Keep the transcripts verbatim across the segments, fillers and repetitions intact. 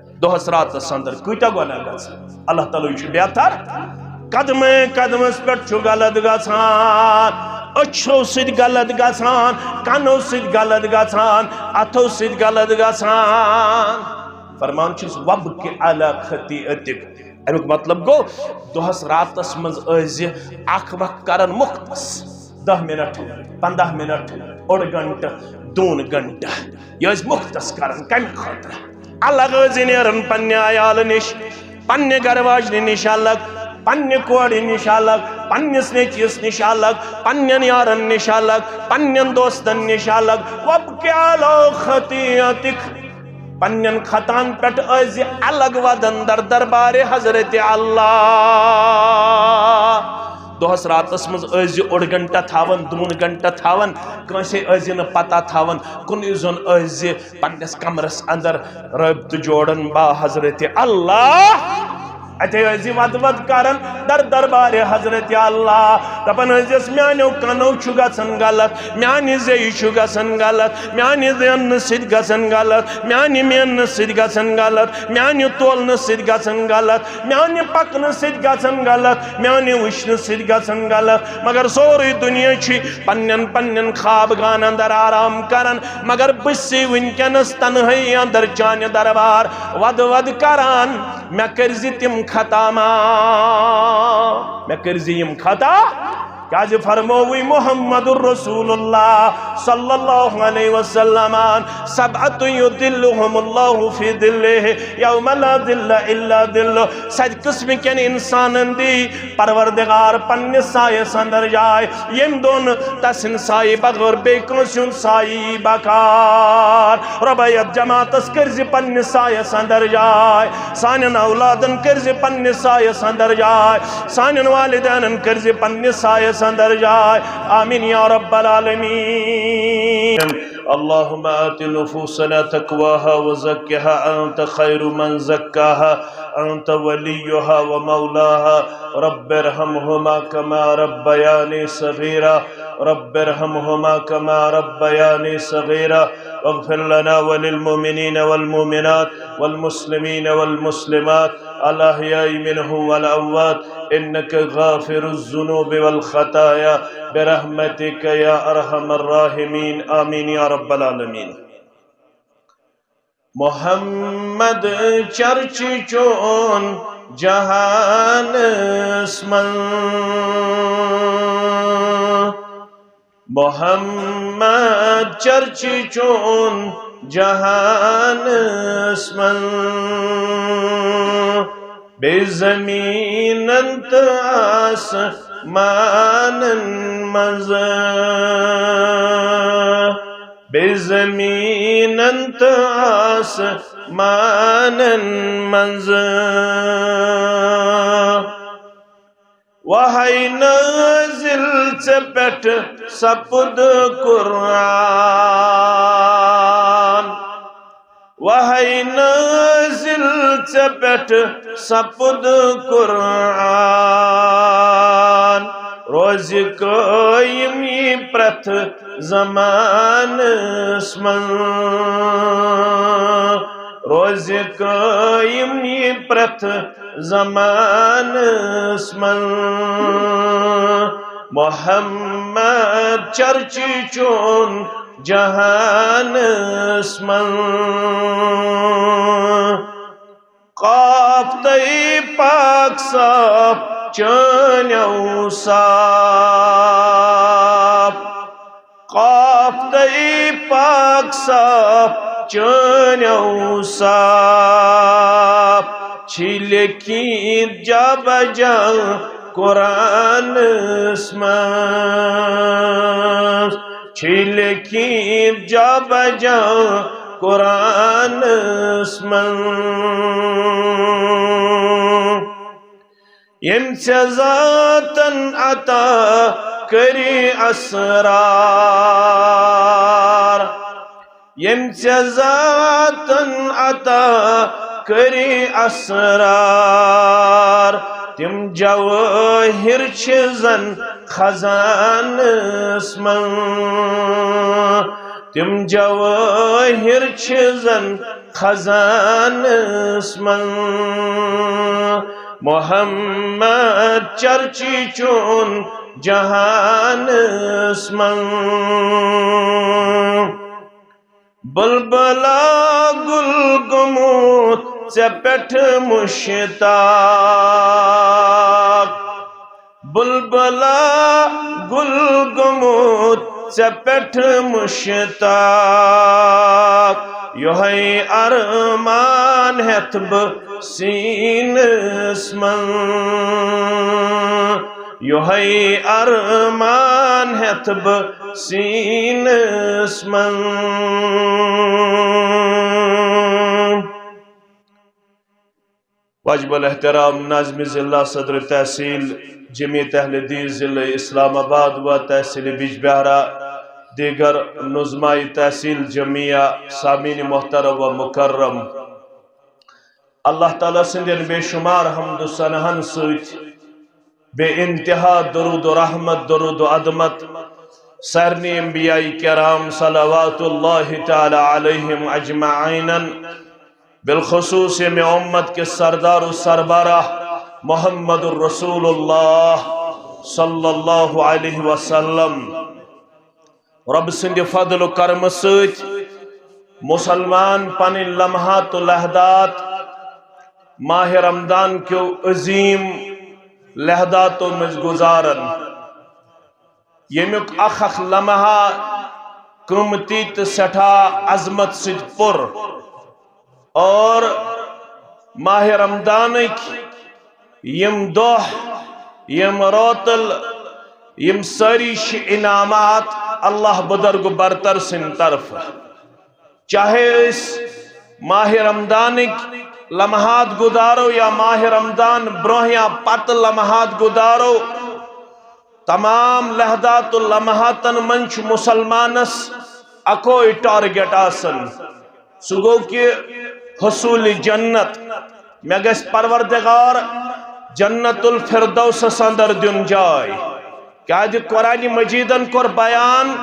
دۄہس راتس اندر کۭتیاہ گۄناہ گژھان؟ اللہ تعالیٰ چھُ بہتر۔ قدمے قدمس پٮ۪ٹھ چھُ غلط گژھان، أچھو سۭتۍ غلط گژھان، کنو سۭتۍ غلط گژھان، اتھو سۭتۍ غلط گژھان۔ فرمان چھُس، "وابکِ علی خطیئتک۔" امیُک مطلب گوٚو، دۄہس راتس منٛز ٲسۍ زِ اکھ وقت کران مختص، دَہ منٹ، پنٛداہ منٹ، اوٚڑ گھنٹہٕ، دوٗن گھنٹہٕ۔ یہِ ٲسۍ مختص کران۔ کمہِ خٲطرٕ؟ الگ ٲسۍ زِ نیران پننہِ عیالہٕ نِش، پننہِ گرٕ واجنہِ نِش الگ، پننہِ کورِ نِش الگ، پننِس نیٚچوِس نِش الگ، پننٮ۪ن یارن نِش الگ، پننٮ۪ن دوستن نِش الگ۔ وابکِ علی خطیئتک، پننٮ۪ن خطاہن پٮ۪ٹھ ٲسۍ زِ الگ ودان در دربارِ حضرت اللہ۔ دۄہس راتس منٛز ٲسۍ زِ اوٚڑ گھنٹہٕ تھاوان، دوٗن گھنٹہٕ تھاوان، کٲنٛسے ٲسۍ زِ نہٕ پتہ تھاوان، کُنُے زوٚن ٲسۍ زِ پننِس کمرس اندر رٲبطہٕ جوڑان با حضرت اللہ۔ اتے ٲسۍ زِ ودٕ ودٕ کران در دربارِ حضرت اللہ، دپان ٲسۍ زِس، "میانیو کنو چھُ گژھان غلط، میانہِ زیٚیہِ چھُ گژھان غلط، میانہِ زیننہٕ سۭتۍ گژھان غلط، میانہِ میننہٕ سۭتۍ گژھان غلط، میانہِ تولنہٕ سۭتۍ گژھان غلط، میانہِ پکنہٕ سۭتۍ گژھان غلط، میانہِ وٕچھنہٕ سۭتۍ گژھان غلط۔" مگر سورُے دُنیا چھُ پننٮ۪ن پننٮ۪ن خواب گاہن اندر آرام کران، مگر بہٕ چھُسے وٕنکیٚنس تنہٲیی اندر چانہِ دربار ودٕ ودٕ کران۔ مےٚ کٔرۍ زِ تِم خطا معاف، مےٚ کٔرۍ زِ یِم خطا۔ کیازِ فرمووُے محمد رسول اللہ صلی اللہ علیہ وسلمن، "سبعة يظلهم الله في ظله يوم لا ظل إلا ظله"۔ ستہِ قٕسمہٕ کٮ۪ن انسانن دی پروردگار پننِس سایس اندر جاے، ییٚمہِ دۄہ نہٕ تسٕنٛدِ سایہِ بغٲر بیٚیہِ کٲنٛسہِ ہُنٛد سایہِ یی بکار۔ رۄبا، یتھ جماعتس کٔرۍ زِ پننِس سایس اندر جاے، سانٮ۪ن اولادن کٔرۍ زِ پننِس سایس اندر جاے، سانٮ۪ن والدینن کٔرۍ زِ پننِس سایس اندر جاے۔ آمین یا رب العالمین۔ اللهم آت نفوسنا تقواها وزكها أنت خير من زكاها أنت وليها ومولاها۔ رب ارحمهما كما ربياني صغيرا۔ رب ارحمهما كما ربياني صغيرا۔ واغفر لنا وللمؤمنين والمؤمنات والمسلمين والمسلمات الأحياء منهم والأموات إنك غافر الذنوب والخطايا برحمتك يا أرحم الراحمين۔ آمين يا رب العالمين۔ محمد چرچ چون جہانس منٛز، محمد چرچ چون جہانس منٛز، بیٚیہِ زمیٖنن تہٕ آسمانن منٛز۔ بیٚیہِ زمیٖنن تہٕ آسمانن منٛز۔ وحی نٲزِل ژےٚ پٮ۪ٹھ سپُد قرآن۔ وحی نٲزِل ژےٚ پٮ۪ٹھ سپُد قرآن۔ روزِ قٲیِم یہِ پرٛٮ۪تھ زمانس منٛز۔ روزِ قٲیِم یہِ پرٛٮ۪تھ زمانس منٛز۔ محمد چرچ چون جہانس منٛز۔ قاف تہٕ پاک صاف چٲنیو صاف۔ قاف تہٕ پاک صاف چٲنیو صاف۔ چھی لیکھِتھ جا بجا قرآنس منٛز۔ چھی لیکھِتھ جا بجا قرآنس منٛز۔ ییٚمۍ ژےٚ ذاتن عطا کٔرۍ اسرار۔ ییٚمۍ ژےٚ ذاتن عطا کٔرۍ اسرار، تِم جوٲہِر چھِ زن خزانس منٛز۔ تِم جوٲہِر چھِ زن خزانس منٛز، محمد چرچی چون جہانس منٛز۔ بلبلا گل گوٚمُت ژےٚ پٮ۪ٹھ مشتاق، بلبلا گل گوٚمُت ژےٚ پٮ۪ٹھ مشتاق، یۄہے ارمان ہٮ۪تھ بہٕ سیٖنس منٛز، یۄہے ارمان ہٮ۪تھ بہٕ سیٖنس منٛز۔ واجب الاحترام ناظم ضلع، صدر تحصیل جمعیت اہل حدیث ضلع اسلام آباد و تحصیل بجبہرہ، دیگر نظماء تحصیل جمعیہ، سامعین محترم و مکرم، اللہ تعالیٰ سٕنٛدٮ۪ن بے شمار حمد و ثناہن سۭتۍ بے انتہا درود و رحمت، درود و عظمت سارنٕے انبیاء کرام صلوات اللہ تعالیٰ علیہم اجمعینن، بالخصوص ییٚمہِ امت کِس سردار و سربراہ محمد رسول اللہ صلی اللہ علیہ وسلم۔ رۄب سٕنٛدِ فضل و کرمہٕ سۭتۍ مسلمان پنٕنۍ لمحات و لحظات ماہ رمضان کیو عظیم لحظاتو منٛز گُزارن، ییٚمیُک اکھ اکھ لمحہ قۭمتی تہٕ سٮ۪ٹھاہ عظمت سۭتۍ پوٚر۔ اور ماہ رمضانٕکۍ یِم دۄہ، یِم روتل، یِم سٲری چھِ انعامات اللہ بزرگ برتر سٕنٛدِ طرفہٕ۔ چاہے أسۍ ماہ رمضانٕکۍ لمحات گُزارو یا ماہ رمضان برونٛہہ یا پتہٕ لمحات گُزارو، تمام لحظات و لمحاتن منٛز چھُ مسلمانس اکوے ٹارگیٹ آسان، سُہ گوٚو کہِ حصول جنت۔ مےٚ گژھِ پروردگار جنت الفردوسس اندر دیُن جاے، کیازِ قرآن مجیدن کوٚر بیان،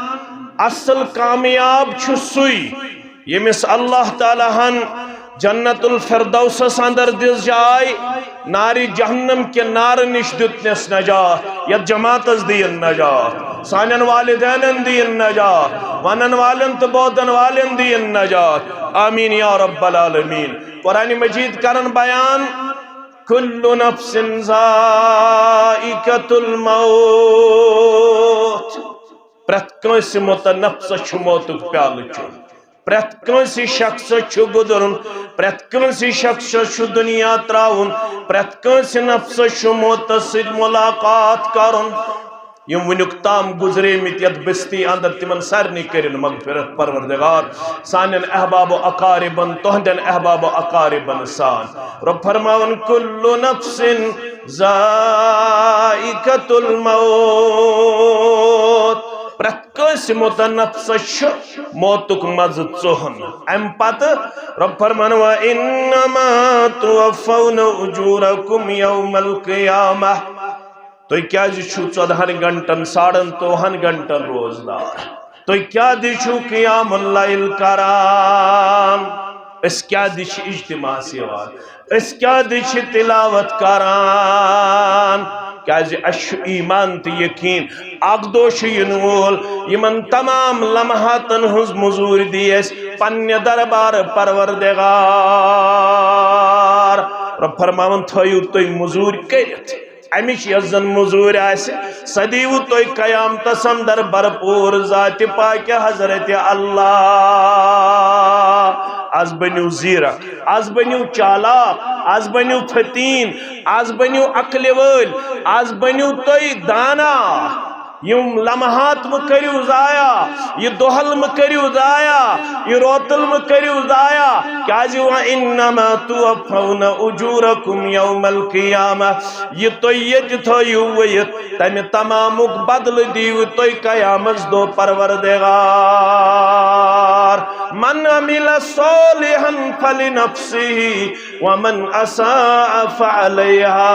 اصل کامیاب چھُ سُے ییٚمِس اللہ تعالیٰ ہن جنت الفردوسس اندر دِژ جاے، نارِ جہنم کہِ نارٕ نِش دیُتنس نجات، یتھ جماعتس دِیِن نجات، سانٮ۪ن والدینن دِیِن نجات، ونن والٮ۪ن تہٕ بوزن والٮ۪ن دِیِن نجات۔ آمین یا رب العالمین۔ قرآن مجید کرن بیان، کل نفس ذائقۃ الموت، پرٛٮ۪تھ کٲنٛسہِ مُتنفسس چھُ موتُک پیالہٕ چیوٚن۔ پرٛٮ۪تھ کٲنٛسہِ شخصس چھُ گُزرُن، پرٛٮ۪تھ کٲنٛسہِ شخصس چھُ دُنیا ترٛاوُن، پرٛٮ۪تھ کٲنٛسہِ نفسس چھُ موتس سۭتۍ مُلاقات کرُن۔ یِم وٕنیُک تام گُزریمٕتۍ یَتھ بستی اندر، تِمن سارنٕے کٔرِن مغفرت پروردگار۔ سانٮ۪ن احباب و اقاربن، تُہنٛدٮ۪ن احباب و اقاربن سان۔ رۄب فرماوان، کل نفس ذائقۃ الموت، پرٛٮ۪تھ کٲنٛسہِ مُتنفسس چھُ موتُک مزٕ ژوٚہُن۔ امہِ پتہٕ رۄب فرمان، وانما توفون اجورکم یوم القیامہ، تُہۍ کیازِ چھِو ژۄدہن گھنٹن، ساڑن ژۄوُہن گھنٹن روزدار؟ تُہۍ کیازِ چھِو قیام اللیل کران؟ أسۍ کیازِ چھِ اجتماعس یِوان؟ أسۍ کیازِ چھِ تلاوت کران؟ کیازِ اَسہِ چھُ ایمان تہٕ یقین، اکھ دۄہ چھُ یِنہٕ وول، یِمن تمام لمحاتن ہٕنٛز مٔزوٗرۍ دی اَسہِ پننہِ دربار پروردگار۔ رۄب فرماوان، تھٲیِو تُہۍ مٔزوٗرۍ کٔرِتھ۔ امِچ یۄس زن مٔزوٗرۍ آسہِ، سۄ دیٖوٕ تُہۍ قیامتس اندر بھرپوٗر ذاتِ پاکہِ حضرت اللہ۔ از بٔنِو زیرک، از بٔنِو چالاک، از بٔنِو فتیٖن، از بٔنِو عقلہِ وٲلۍ، از بٔنِو تُہۍ دانا۔ یِم لمحات مہٕ کٔرِو ضایع، یہِ دۄہل مہٕ کٔرِو ضایع، یہِ روتل مہٕ کٔرِو ضایع۔ کیازِ؟ وَإِنَّمَا تُوَفَّوْنَ أُجُورَكُمْ يَوْمَ الْقِيَامَةِ، یہِ تُہۍ ییٚتہِ تھٲیِو ؤیِتھ، تَمہِ تمامُک بدلہٕ دِیِو تُہۍ قیامس دۄہ پروردگار۔ مَنْ عَمِلَ صَالِحًا فَلِنَفْسِهِ وَمَنْ أَسَاءَ فَعَلَيْهَا۔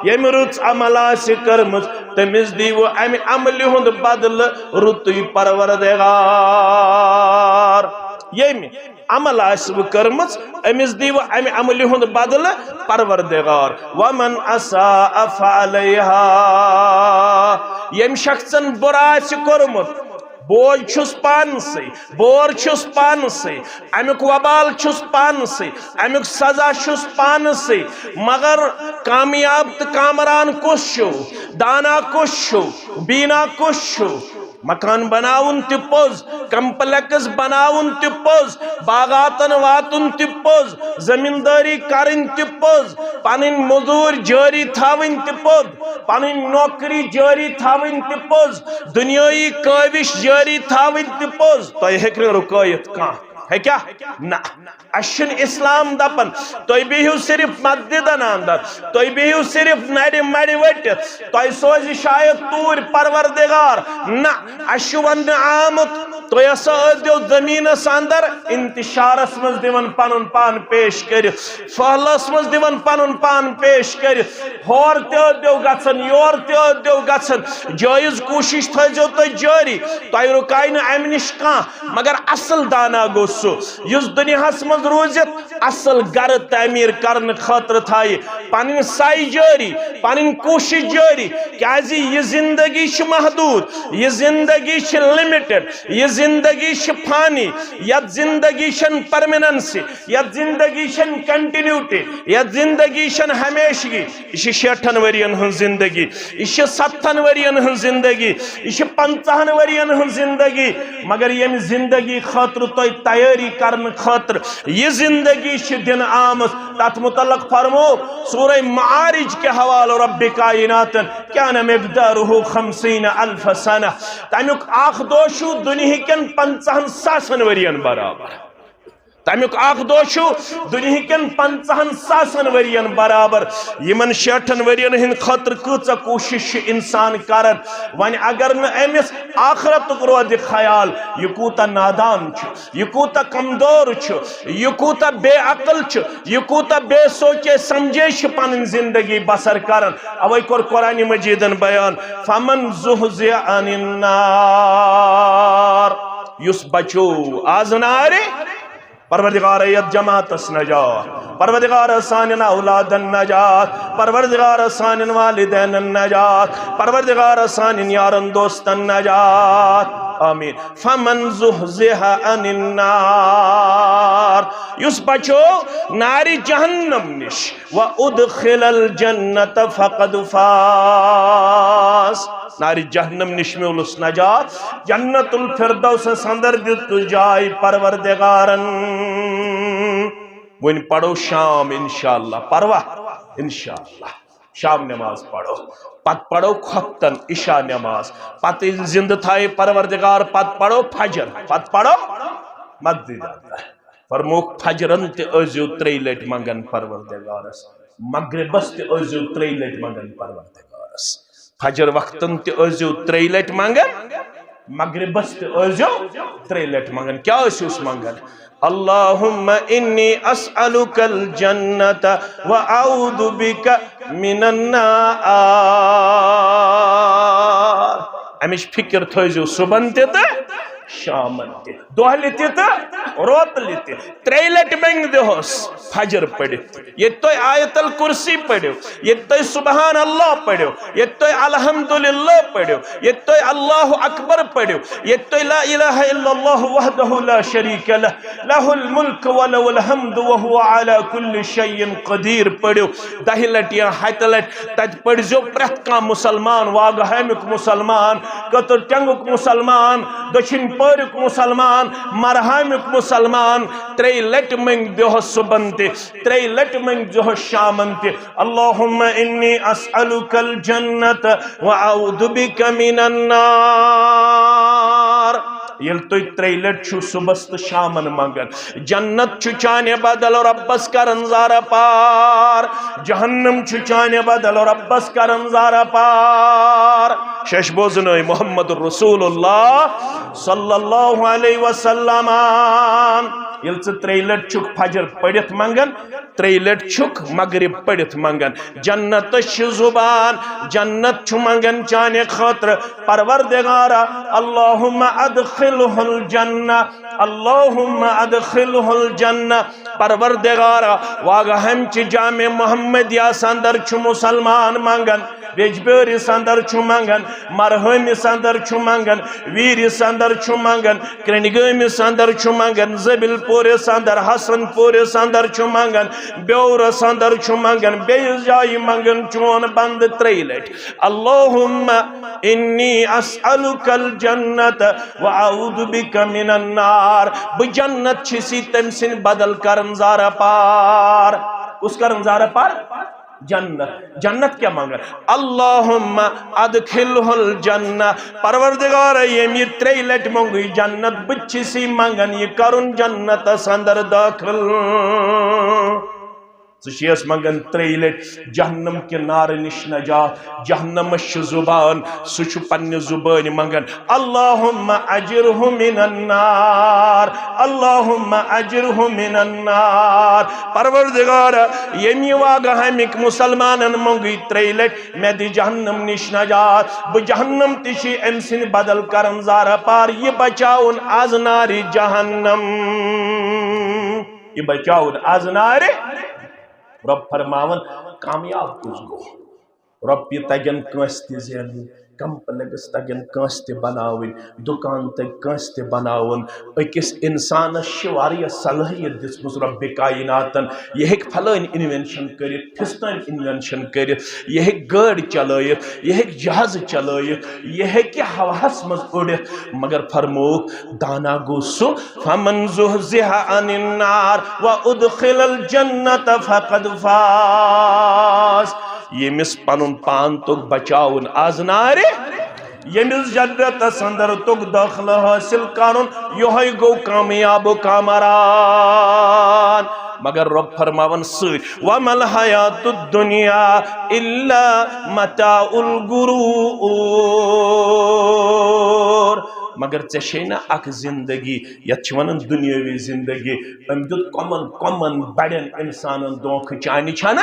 ییٚمہِ رٕژ عمل آسہِ کٔرمٕژ، تٔمِس دیٖوٕ اَمہِ عملہِ ہُنٛد بدلہٕ رُتُے پروردگار۔ ییٚمہِ عمل آسہِ وٕ کٔرمٕژ، أمِس دی وٕ اَمہِ عملہِ ہُنٛد بدلہٕ پروردگار۔ ومن اساء فعلیہا، ییٚمہِ شخصن بُرٕ آسہِ کوٚرمُت، بوج چھُس پانسٕے، بور چھُس پانسٕے، اَمیُک وبال چھُس پانسٕے، اَمیُک سزا چھُس پانسٕے۔ مگر کامیاب تہٕ کامران کُس چھُ؟ دانا کُس چھُ؟ بینا کُس چھُ؟ مکان بناوُن تہِ پوٚز، کمپلیکس بناوُن تہِ پوٚز، باغاتن واتُن تہِ پوٚز، زمیٖندٲری کرٕنۍ تہِ پوٚز، پنٕنۍ مزوٗرۍ جٲری تھاوٕنۍ تہِ پوٚز، پنٕنۍ نوکری جٲری تھاوٕنۍ تہِ پوٚز، دُنیٲیی کٲوِش جٲری تھاوٕنۍ تہِ پوٚز۔ تۄہہِ ہیٚکہِ نہٕ رُکٲیِتھ کانٛہہ۔ ہیٚکیٛاہ؟ نہ۔ اَسہِ چھُنہٕ اسلام دپان تُہۍ بِہِو صرف مسجدن اندر، تُہۍ بِہِو صرف نرِ مڑِ ؤٹِتھ، تۄہہِ سوزِ شاید توٗرۍ پروردگار۔ نہ، اَسہِ چھُ وننہٕ آمُت، تُہۍ ہسا ٲسۍزیو زٔمیٖنس اندر انتشارس منٛز دِوان پنُن پان پیش کٔرِتھ، پھٔہلس منٛز دِوان پنُن پان پیش کٔرِتھ، ہور تہِ ٲسۍزیو گژھان، یور تہِ ٲسۍزیو گژھان، جٲیز کوٗشش تھٲیزیو تُہۍ جٲری، تۄہہِ رُکایہِ نہٕ امہِ نِش کانٛہہ۔ مگر اصل دانا گوٚو سُہ، یُس دُنیاہس منٛز روٗزِتھ اصل گرٕ تعمیٖر کرنہٕ خٲطرٕ تھایہِ پنٕنۍ سعی جٲری، پنٕنۍ کوٗشش جٲری، کیازِ یہِ زندگی چھِ محدوٗد، یہِ زندگی چھِ لمٹڈ، یہِ زندگی چھِ فانی۔ یتھ زندگی چھنہٕ پرمیننسی، یتھ زندگی چھنہٕ کنٹینیوٹی، یتھ زندگی چھنہٕ ہمیشگی۔ یہِ چھِ شیٹھن ؤرین ہٕنٛز زندگی، یہِ چھِ ستتھن ؤرین ہٕنٛز زندگی، یہِ چھِ پنژاہن ؤرین ہٕنٛز زندگی۔ مگر ییٚمہِ زندگی خٲطرٕ تۄہہِ تیٲری کرنہٕ خٲطرٕ یہِ زندگی چھِ دِنہٕ آمٕژ، تتھ متعلق فرمو سورہ معارج کہِ حوالہٕ رب کائناتن، کان مقدارہ خمسین الف سنہ، تمیُک اکھ دۄہ چھُ دُنہِکٮ۪ن پنژاہن ساسن ؤرین برابر۔ تمیُک اکھ دۄہ چھُ دُنہِکٮ۪ن پنژاہن ساسن ؤرین برابر۔ یِمن شیٹھن ؤرین ہٕنٛدِ خٲطرٕ کۭژاہ کوٗشش چھُ انسان کران۔ وۄنۍ اگر نہٕ أمِس آخرتُک روزِ خیال، یہِ کوٗتاہ نادان چھُ، یہِ کوٗتاہ کمزور چھُ، یہِ کوٗتاہ بے عقل چھُ، یہِ کوٗتاہ بے سوچے سمجھے چھُ پنٕنۍ زندگی بسر کران۔ اوے کوٚر قرآن مجیدن بیان، فمن زحزح عن النار، یُس بچو آز نارِ، پروردگار، یتھ جماعتس نجات، پروردگار، سانٮ۪ن اولادن نجات، پروردگار، سانٮ۪ن والدینن نجات، پروردگار، سانٮ۪ن یارن دوستن نجات۔ آمین۔ فمن زحزح عن النار، یُس بچو نارِ جہنم نِش، و ادخل الجنت فقد فاز، نارِ جہنم نِش میولُس نجات، جنت الفردوسس اندر دِتُس جاے پروردگارن۔ وۄنۍ پرو شام انشاءاللہ، پروا؟ انشاءاللہ شام نماز پرو، پتہٕ پرو خۄفتن عشاء نماز، پتہٕ ییٚلہِ زندٕ تھایہِ پروردگار، پتہٕ پرو فجر، پتہٕ پرو مسجد اندر۔ فرمووُکھ، فجرن تہِ ٲسۍزیو ترٛیٚیہِ لٹہِ منگان پروردگارس، مغربس تہِ ٲسۍزیو ترٛیٚیہِ لٹہِ منگان پروردگارس۔ فجر وقتن تہِ ٲسۍزیو ترٛیٚیہِ لٹہِ منگان، مغربس تہِ ٲسۍزیو ترٛیٚیہِ لٹہِ منگان۔ کیٛاہ ٲسِوس منگان؟ اللہم انی اسألک الجنت و اعوذ بک من النار۔ امِچ فکر تھٲیزیو صبحن تہِ تہٕ شامن تہِ، دۄہلہِ تہِ تہٕ روتلہِ تہِ۔ ترٛیٚیہِ لٹہِ منگہِ دۄہس فجر پٔرِتھ۔ ییٚتہِ تُہۍ آیت الکرسی پٔرِو، ییٚتہِ تُہۍ سبحان اللہ پٔرِو، ییٚتہِ تُہۍ الحمدللہ پٔرِو، ییٚتہِ تُہۍ اللہ اکبر پٔرِو، ییٚتہِ تُہۍ لا الہ الا اللہ وحدہ لا شریک لہ، لہ الملک و لہ الحمد و هو علی کل شیء قدیر پٔرِو، دہہِ لٹہِ یا ہتہِ لٹہِ تتہِ پٔرۍزیو پرٛٮ۪تھ کانٛہہ مُسلمان، واگہامیُک مُسلمان، کٔتٕر ٹٮ۪نٛگُک مُسلمان، دٔچھِنۍ پٲرِیُک مُسلمان، مرہامیُک مُسلمان، ترٛیٚیہِ لٹہِ منٛگۍ دۄہس صُبحن تہِ، ترٛیٚیہِ لٹہِ منٛگۍ دۄہس شامن تہِ۔ اللہم انی اسألک الجنت و اعوذ بک من النار۔ ییٚلہِ تُہۍ ترٛیٚیہِ لٹہِ چھِو صُبحس تہٕ شامن منٛگان، جنت چھُ چانہِ بدل رۄبس کران زارٕ پار، جہنم چھُ چانہِ بدل رۄبس کران زارٕ پار۔ شیش بوزنٲے محمد رسول اللہ صلی اللہ علیہ وسلم۔ ییٚلہِ ژٕ ترٛیٚیہِ لٹہِ چھُکھ فجر پٔرِتھ منٛگان، ترٛیٚیہِ لٹہِ چھُکھ مغرب پٔرِتھ منٛگان۔ جنتس چھِ زُبان، جنت چھُ منٛگان چانہِ خٲطرٕ، پروردگارا، اللہم ادخلہ الجنہ، اللہم ادخلہ الجنہ۔ پروردگارا، واگہ ہمچہِ جامع محمدیہ سندر چھُ مسلمان منٛگان، ویجبیٲرِس اندر چھُ منٛگان، مرہٲمِس اندر چھُ منٛگان، ویٖرِس اندر چھُ منٛگان، کرنڈگٲمِس اندر چھُ منٛگان، زبل پورِس اندر، حسن پورِس اندر چھُ منٛگان، بیورس اندر چھُ منٛگان، بیٚیِس جایہِ منٛگان چون بندٕ ترٛیٚیہِ لٹہِ، اللہم انی اسألک الجنت و اعوذ بک من النار۔ بہٕ جنت چھُسی تٔمۍ سٕنٛدِ بدل کرن زارہ پار۔ کُس کرن زارہ پار؟ جنت۔ جنت کیٛاہ منٛگان؟ اللہم ادخلہ الجنہ۔ پروردگار، ییٚمۍ یہِ ترٛیٚیہِ لٹہِ مۄنگُے جنت، بہٕ تہِ چھُسی منٛگان یہِ کرُن جنتس اندر دٲخل۔ ژٕ چھیس منٛگان ترٛیٚیہِ لٹہِ جہنم کہِ نارٕ نِش نجات۔ جہنمس چھِ زُبان، سُہ چھُ پننہِ زُبٲنۍ منٛگان، اللہم اجرہ من النار، اللہم اجرہ من النار۔ پروردگار، ییٚمہِ واگہ ہمِکۍ مسلمانن مۄنگُے ترٛیٚیہِ لٹہِ، مےٚ دِ جہنم نِش نجات۔ بہٕ جہنم تہِ چھُ أمۍ سٕنٛدِ بدل کرن زارہ پار، یہِ بچاوُن از نارِ جہنم، یہِ بچاوُن از نارِ۔ رۄب فرماوان، کامیاب کُس گوٚو؟ رۄپیہِ تگن کٲنٛسہِ تہِ زینٕنۍ، کمپلیکس تگن کٲنٛسہِ تہِ بناوٕنۍ، دُکان تگہِ کٲنٛسہِ تہِ بناوُن۔ أکِس انسانس چھِ واریاہ صلٲحیت دِژمٕژ رۄبِ کایناتن۔ یہِ ہیٚکہِ پھلٲنۍ انوینشن کٔرِتھ، فستٲنۍ انوینشن کٔرِتھ، یہِ ہیٚکہِ گٲڑۍ چلٲیِتھ، یہِ ہیٚکہِ جہازٕ چلٲیِتھ، یہِ ہیٚکہِ ہوہس منٛز اُڑِتھ، مگر فرمووُکھ، دانا گوٚو سُہ، فمن زحزح عن النار وادخل الجنة فقد فاز۔ ییٚمِس پنُن پان توٚگ بچاوُن از نارِ، ییٚمِس جنتس اندر توٚگ دٲخلہٕ حٲصِل کرُن، یِہوٚے گوٚو کامیاب و کامران۔ مگر رۄب فرماوان سۭتۍ، وما الحیات الدنیا الا متاع الغرور۔ مگر ژےٚ چھے نہ اکھ زندگی، یتھ چھِ ونان دُنیٲوی زندگی۔ أمۍ دیُت کۄمن کۄمن بڑٮ۪ن انسانن دھوکہٕ، چانہِ چھا نہ؟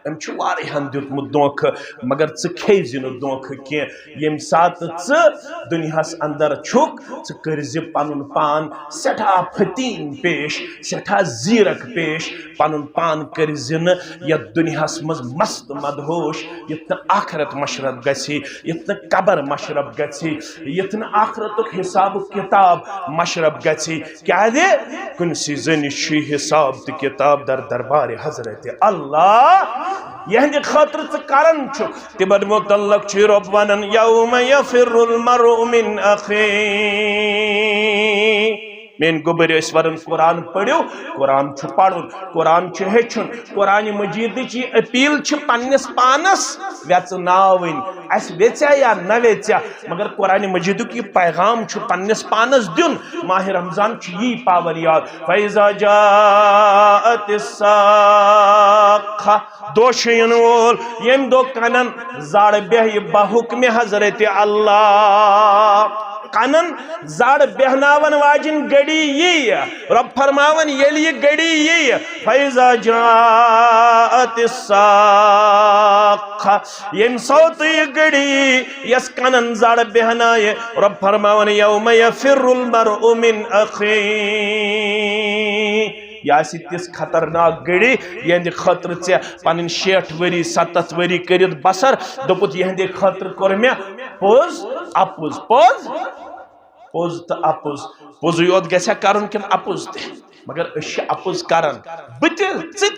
أمۍ چھُ واریاہن دیُتمُت دھوکہٕ، مگر ژٕ کھیٚیہِ زِ نہٕ دھوکہٕ کینٛہہ۔ ییٚمہِ ساتہٕ ژٕ دُنیاہس اندر چھُکھ، ژٕ کٔرۍ زِ پنُن پان سٮ۪ٹھاہ فطیٖن پیش، سٮ۪ٹھاہ زیرک پیش۔ پنُن پان کٔرۍ زِ نہٕ یتھ دُنیاہس منٛز مست مدہوش، یتھ نہٕ آخرت مشرف گژھی، یتھ نہٕ قبر مشرف گژھی، یتھ نہٕ آخرتُک حساب و کتاب مشرف گژھی۔ کیازِ؟ کُنسی زٔنِس چھُے حساب تہٕ کتاب در دربارِ حضرت اللہ۔ یہندِ خٲطرٕ ژٕ کران چھُکھ، تِمن متعلق چھُ رۄب ونان، یوم یفر المرء من اخیہ۔ میٲنۍ گوٚبرۍ ٲسۍ ونان، قرآن پٔرِو، قرآن چھُ پرُن، قرآن چھُ ہیٚچھُن۔ قرآن مجیدٕچ یہِ اپیل چھِ پننِس پانس ویژناوٕنۍ، اسہِ ویژیا یا نہ ویژیا، مگر قرآن مجیدُک یہِ پیغام چھُ پننِس پانس دیُن۔ ماہِ رمضان چھُ یی پاوان یاد۔ فَإِذَا جَاءَتِ الصَّاخَّةُ۔ دۄہ چھُ یِنہٕ وول، ییٚمہِ دۄہ کنن زر بیہہِ بحکمِ حضرت اللہ۔ کنن زر بیہناون واجِنۍ گھڑی یی۔ رۄب فرماوان، ییٚلہِ یہِ گھڑی یی، فَإِذَا جَاءَتِ الصَّاخَّةُ۔ ییٚمہِ ساتہٕ یہِ گھڑی یی، یۄس کنن زر بیہنایہِ، رۄب فرماوان، یوم یفر المرء من اخیہ۔ یہِ آسہِ تِژھ خطرناک گھڑی، یِہندِ خٲطرٕ ژےٚ پنٕنۍ شیٹھ ؤری، ستتھ ؤری کٔرِتھ بسر، دوٚپُتھ، یِہندِ خٲطرٕ کوٚر مےٚ پوٚز اپُز، پوٚز، پوٚز تہٕ اپُز۔ پوٚزُے یوت گژھِ ہا کرُن کِنہٕ اپُز تہِ؟ مگر أسۍ چھِ اپُز کران، بہٕ تہِ، ژٕ تہِ۔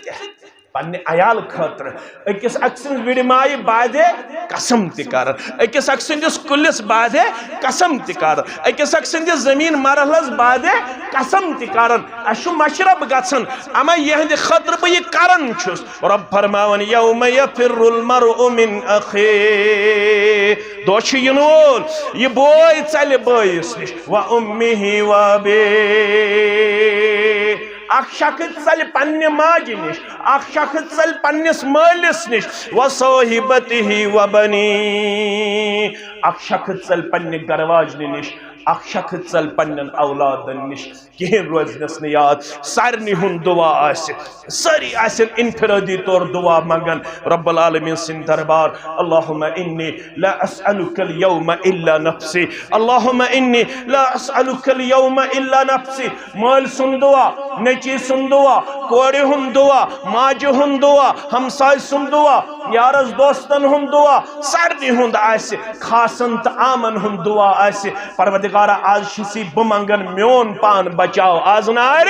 پننہِ عیال خٲطرٕ۔ أکِس اکھ سٕنٛز وِڑِ مایہِ بادے قسم تہِ کران، أکِس اکھ سٕنٛدِس کُلِس بادے قسم تہِ کران، أکِس اکھ سٕنٛدِس زٔمیٖن مرحلس بادے قسم تہِ کران۔ اَسہِ چھُ مشرب گژھان، اما یِہنٛدِ خٲطرٕ بہٕ یہِ کران چھُس۔ رۄب فرماوان، یوم یفر المرء من اخیہ۔ دۄہ چھُ یِنہٕ وول، یہِ بوے ژلہِ بٲیِس نِش، و امہ و ابیہ۔ اکھ شخص ژلہِ پننہِ ماجہِ نِش، اکھ شخص ژلہِ پننِس مٲلِس نِش، و صاحبتہ و بنیہ۔ اکھ شخص ژلہِ پننہِ گرٕ واجنہِ نِش، اکھ شخص ژل پننٮ۪ن اولادن نِش، کِہیٖنۍ روزنس نہٕ یاد۔ سارنٕے ہُنٛد دُعا آسہِ، سٲری آسن انفرٲدی طور دُعا منٛگان رب العالمین سٕنٛدِ دربار۔ اللہم انی لا اسألک الیوم الا نفسی، اللہم انی لا اسألک الیوم الا نفسی۔ مٲلۍ سُنٛد دُعا، نیٚچی سُنٛد دُعا، کورِ ہُنٛد دُعا، ماجہِ ہُنٛد دُعا، ہمسایہِ سُنٛد دُعا، یارس دوستن ہُنٛد دُعا، سارنٕے ہُنٛد آسہِ، خاصن تہٕ عامن ہُنٛد دُعا آسہِ۔ پروردگارا، از چھُسی بہٕ منٛگان، میون پان بچاو۔ از نارِ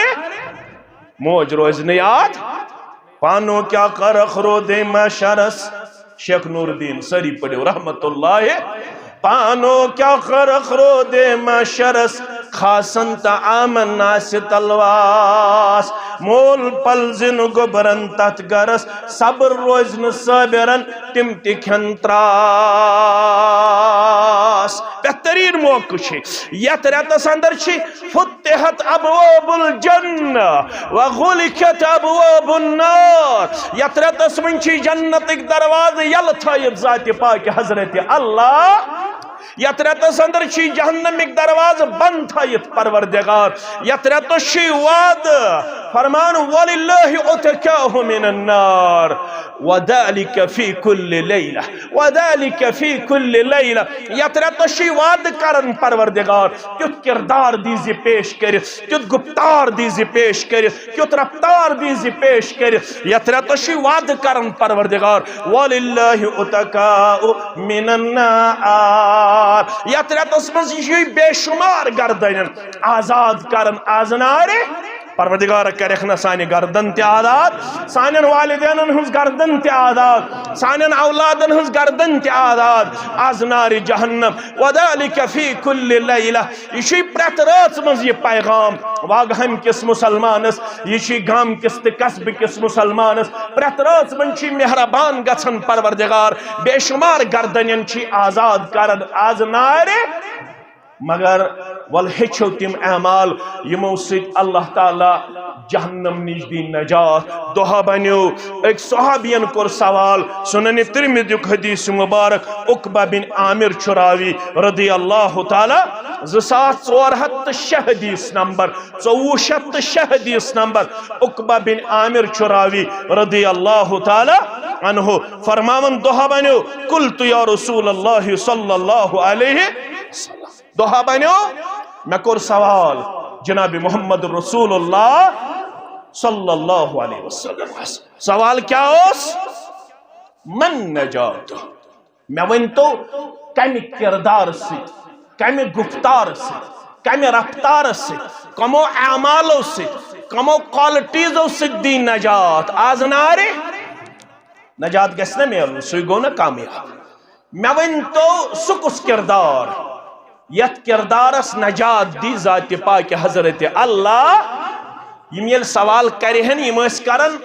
موج روزِ نہٕ یاد۔ پانو کیا کر اخرو دے محشرس۔ شیخ نور الدین، سٲری پٔرِو رحمت اللہ۔ پانو کیا کر اخرو دے محشرس، خاصن تہٕ عامن آسہِ تلواس۔ مول پلزِ نہٕ گوٚبرن تتھ گرس، صبر روزِ نہٕ صٲبرن، تِم تہِ کھٮ۪ن تراس۔ بہترین موقع چھُ یتھ رٮ۪تس اندر چھِ فتحت ابواب الجنہ وغلقت ابواب النار۔ یتھ رٮ۪تس منٛز چھِ جنتٕکۍ دروازٕ یلہٕ تھٲیِتھ ذاتِ پاک حضرت اللہ۔ یتھ رٮ۪تس اندر چھِ جہنمٕکۍ دروازٕ بند تھٲیِتھ پروردگار۔ یتھ رٮ۪تس چھُ وعدٕ فرمان، وللہ عتقاء من النار وذلک فی کل لیلہ، وذلک فی کل لیلہ۔ یتھ رٮ۪تس چھُ وعدٕ کران پروردگار، تیُتھ کردار دیزِ پیش کٔرِتھ، تیُتھ گفتار دیزِ پیش کٔرِتھ، کیُتھ رفتار دیزِ پیش کٔرِتھ۔ یتھ رٮ۪تس چھُ وعدٕ کران پروردگار، وللہ عتقاء من النار۔ یتھ رٮ۪تس منٛز یہِ چھُ بے شمار گردنن آزاد کران از نارِ۔ پروردگار کرکھ نہ سانہِ گردن تہِ آزاد، سانٮ۪ن والدینن ہٕنٛز گردن تہِ آزاد، سانٮ۪ن اولادن ہٕنٛز گردن تہِ آزاد از نارِ جہنم۔ وذلک فی کل لیلہ۔ یہِ چھُے پرٛٮ۪تھ رٲژ منٛز یہِ پیغام واگہن کِس مُسلمانس، یہِ چھُے گام کِس تہٕ قصبہٕ کِس مُسلمانس۔ پرٛٮ۪تھ رٲژ منٛز چھُے مہربان گژھان پروردگار، بے شمار گردنن چھُے آزاد کران از نارِ۔ مگر ول ہیٚچھو تِم اعمال، یِمو سۭتۍ اللہ تعالیٰ جہنم نِش دی نجات۔ دۄہا بنیو۔ أکۍ صحابین کوٚر سوال، سنن ترمذیُک حدیث مبارک، عقبہ بن عامر چھُ راوی رضی اللہ تعالیٰ، زٕ ساس ژور ہتھ تہٕ شےٚ حدیث نمبر، ژوٚوُہ شتھ تہٕ شےٚ حدیث نمبر۔ عقبہ بن عامر چھُ راوی رضی اللہ تعالیٰ عنہ، فرماوان، دۄہا بنیو، قلت یا رسول اللہ صلی اللہ علیہ وسلم۔ دۄہا بنیو، مےٚ کوٚر سوال جناب محمد رسول اللہ صلی اللہ علیہ وسلم۔ سوال کیا اوس؟ من نجات؟ مےٚ ؤنۍ تو، کمہِ کردار سۭتۍ، کمہِ گفتار سۭتۍ، کمہِ رفتار سۭتۍ، کمو اعمالو سۭتۍ، کمو کوالٹیزو سۭتۍ دی نجات از نارِ؟ نجات گژھِ نہ میلُن، سُے گوٚو نہ کامیاب۔ مےٚ ؤنۍ تو، سُہ کُس کردار یتھ کردارس نجات دی ذاتِ پاک حضرت اللہ؟ یِم ییٚلہِ سوال کرِہن، یِم ٲسۍ کران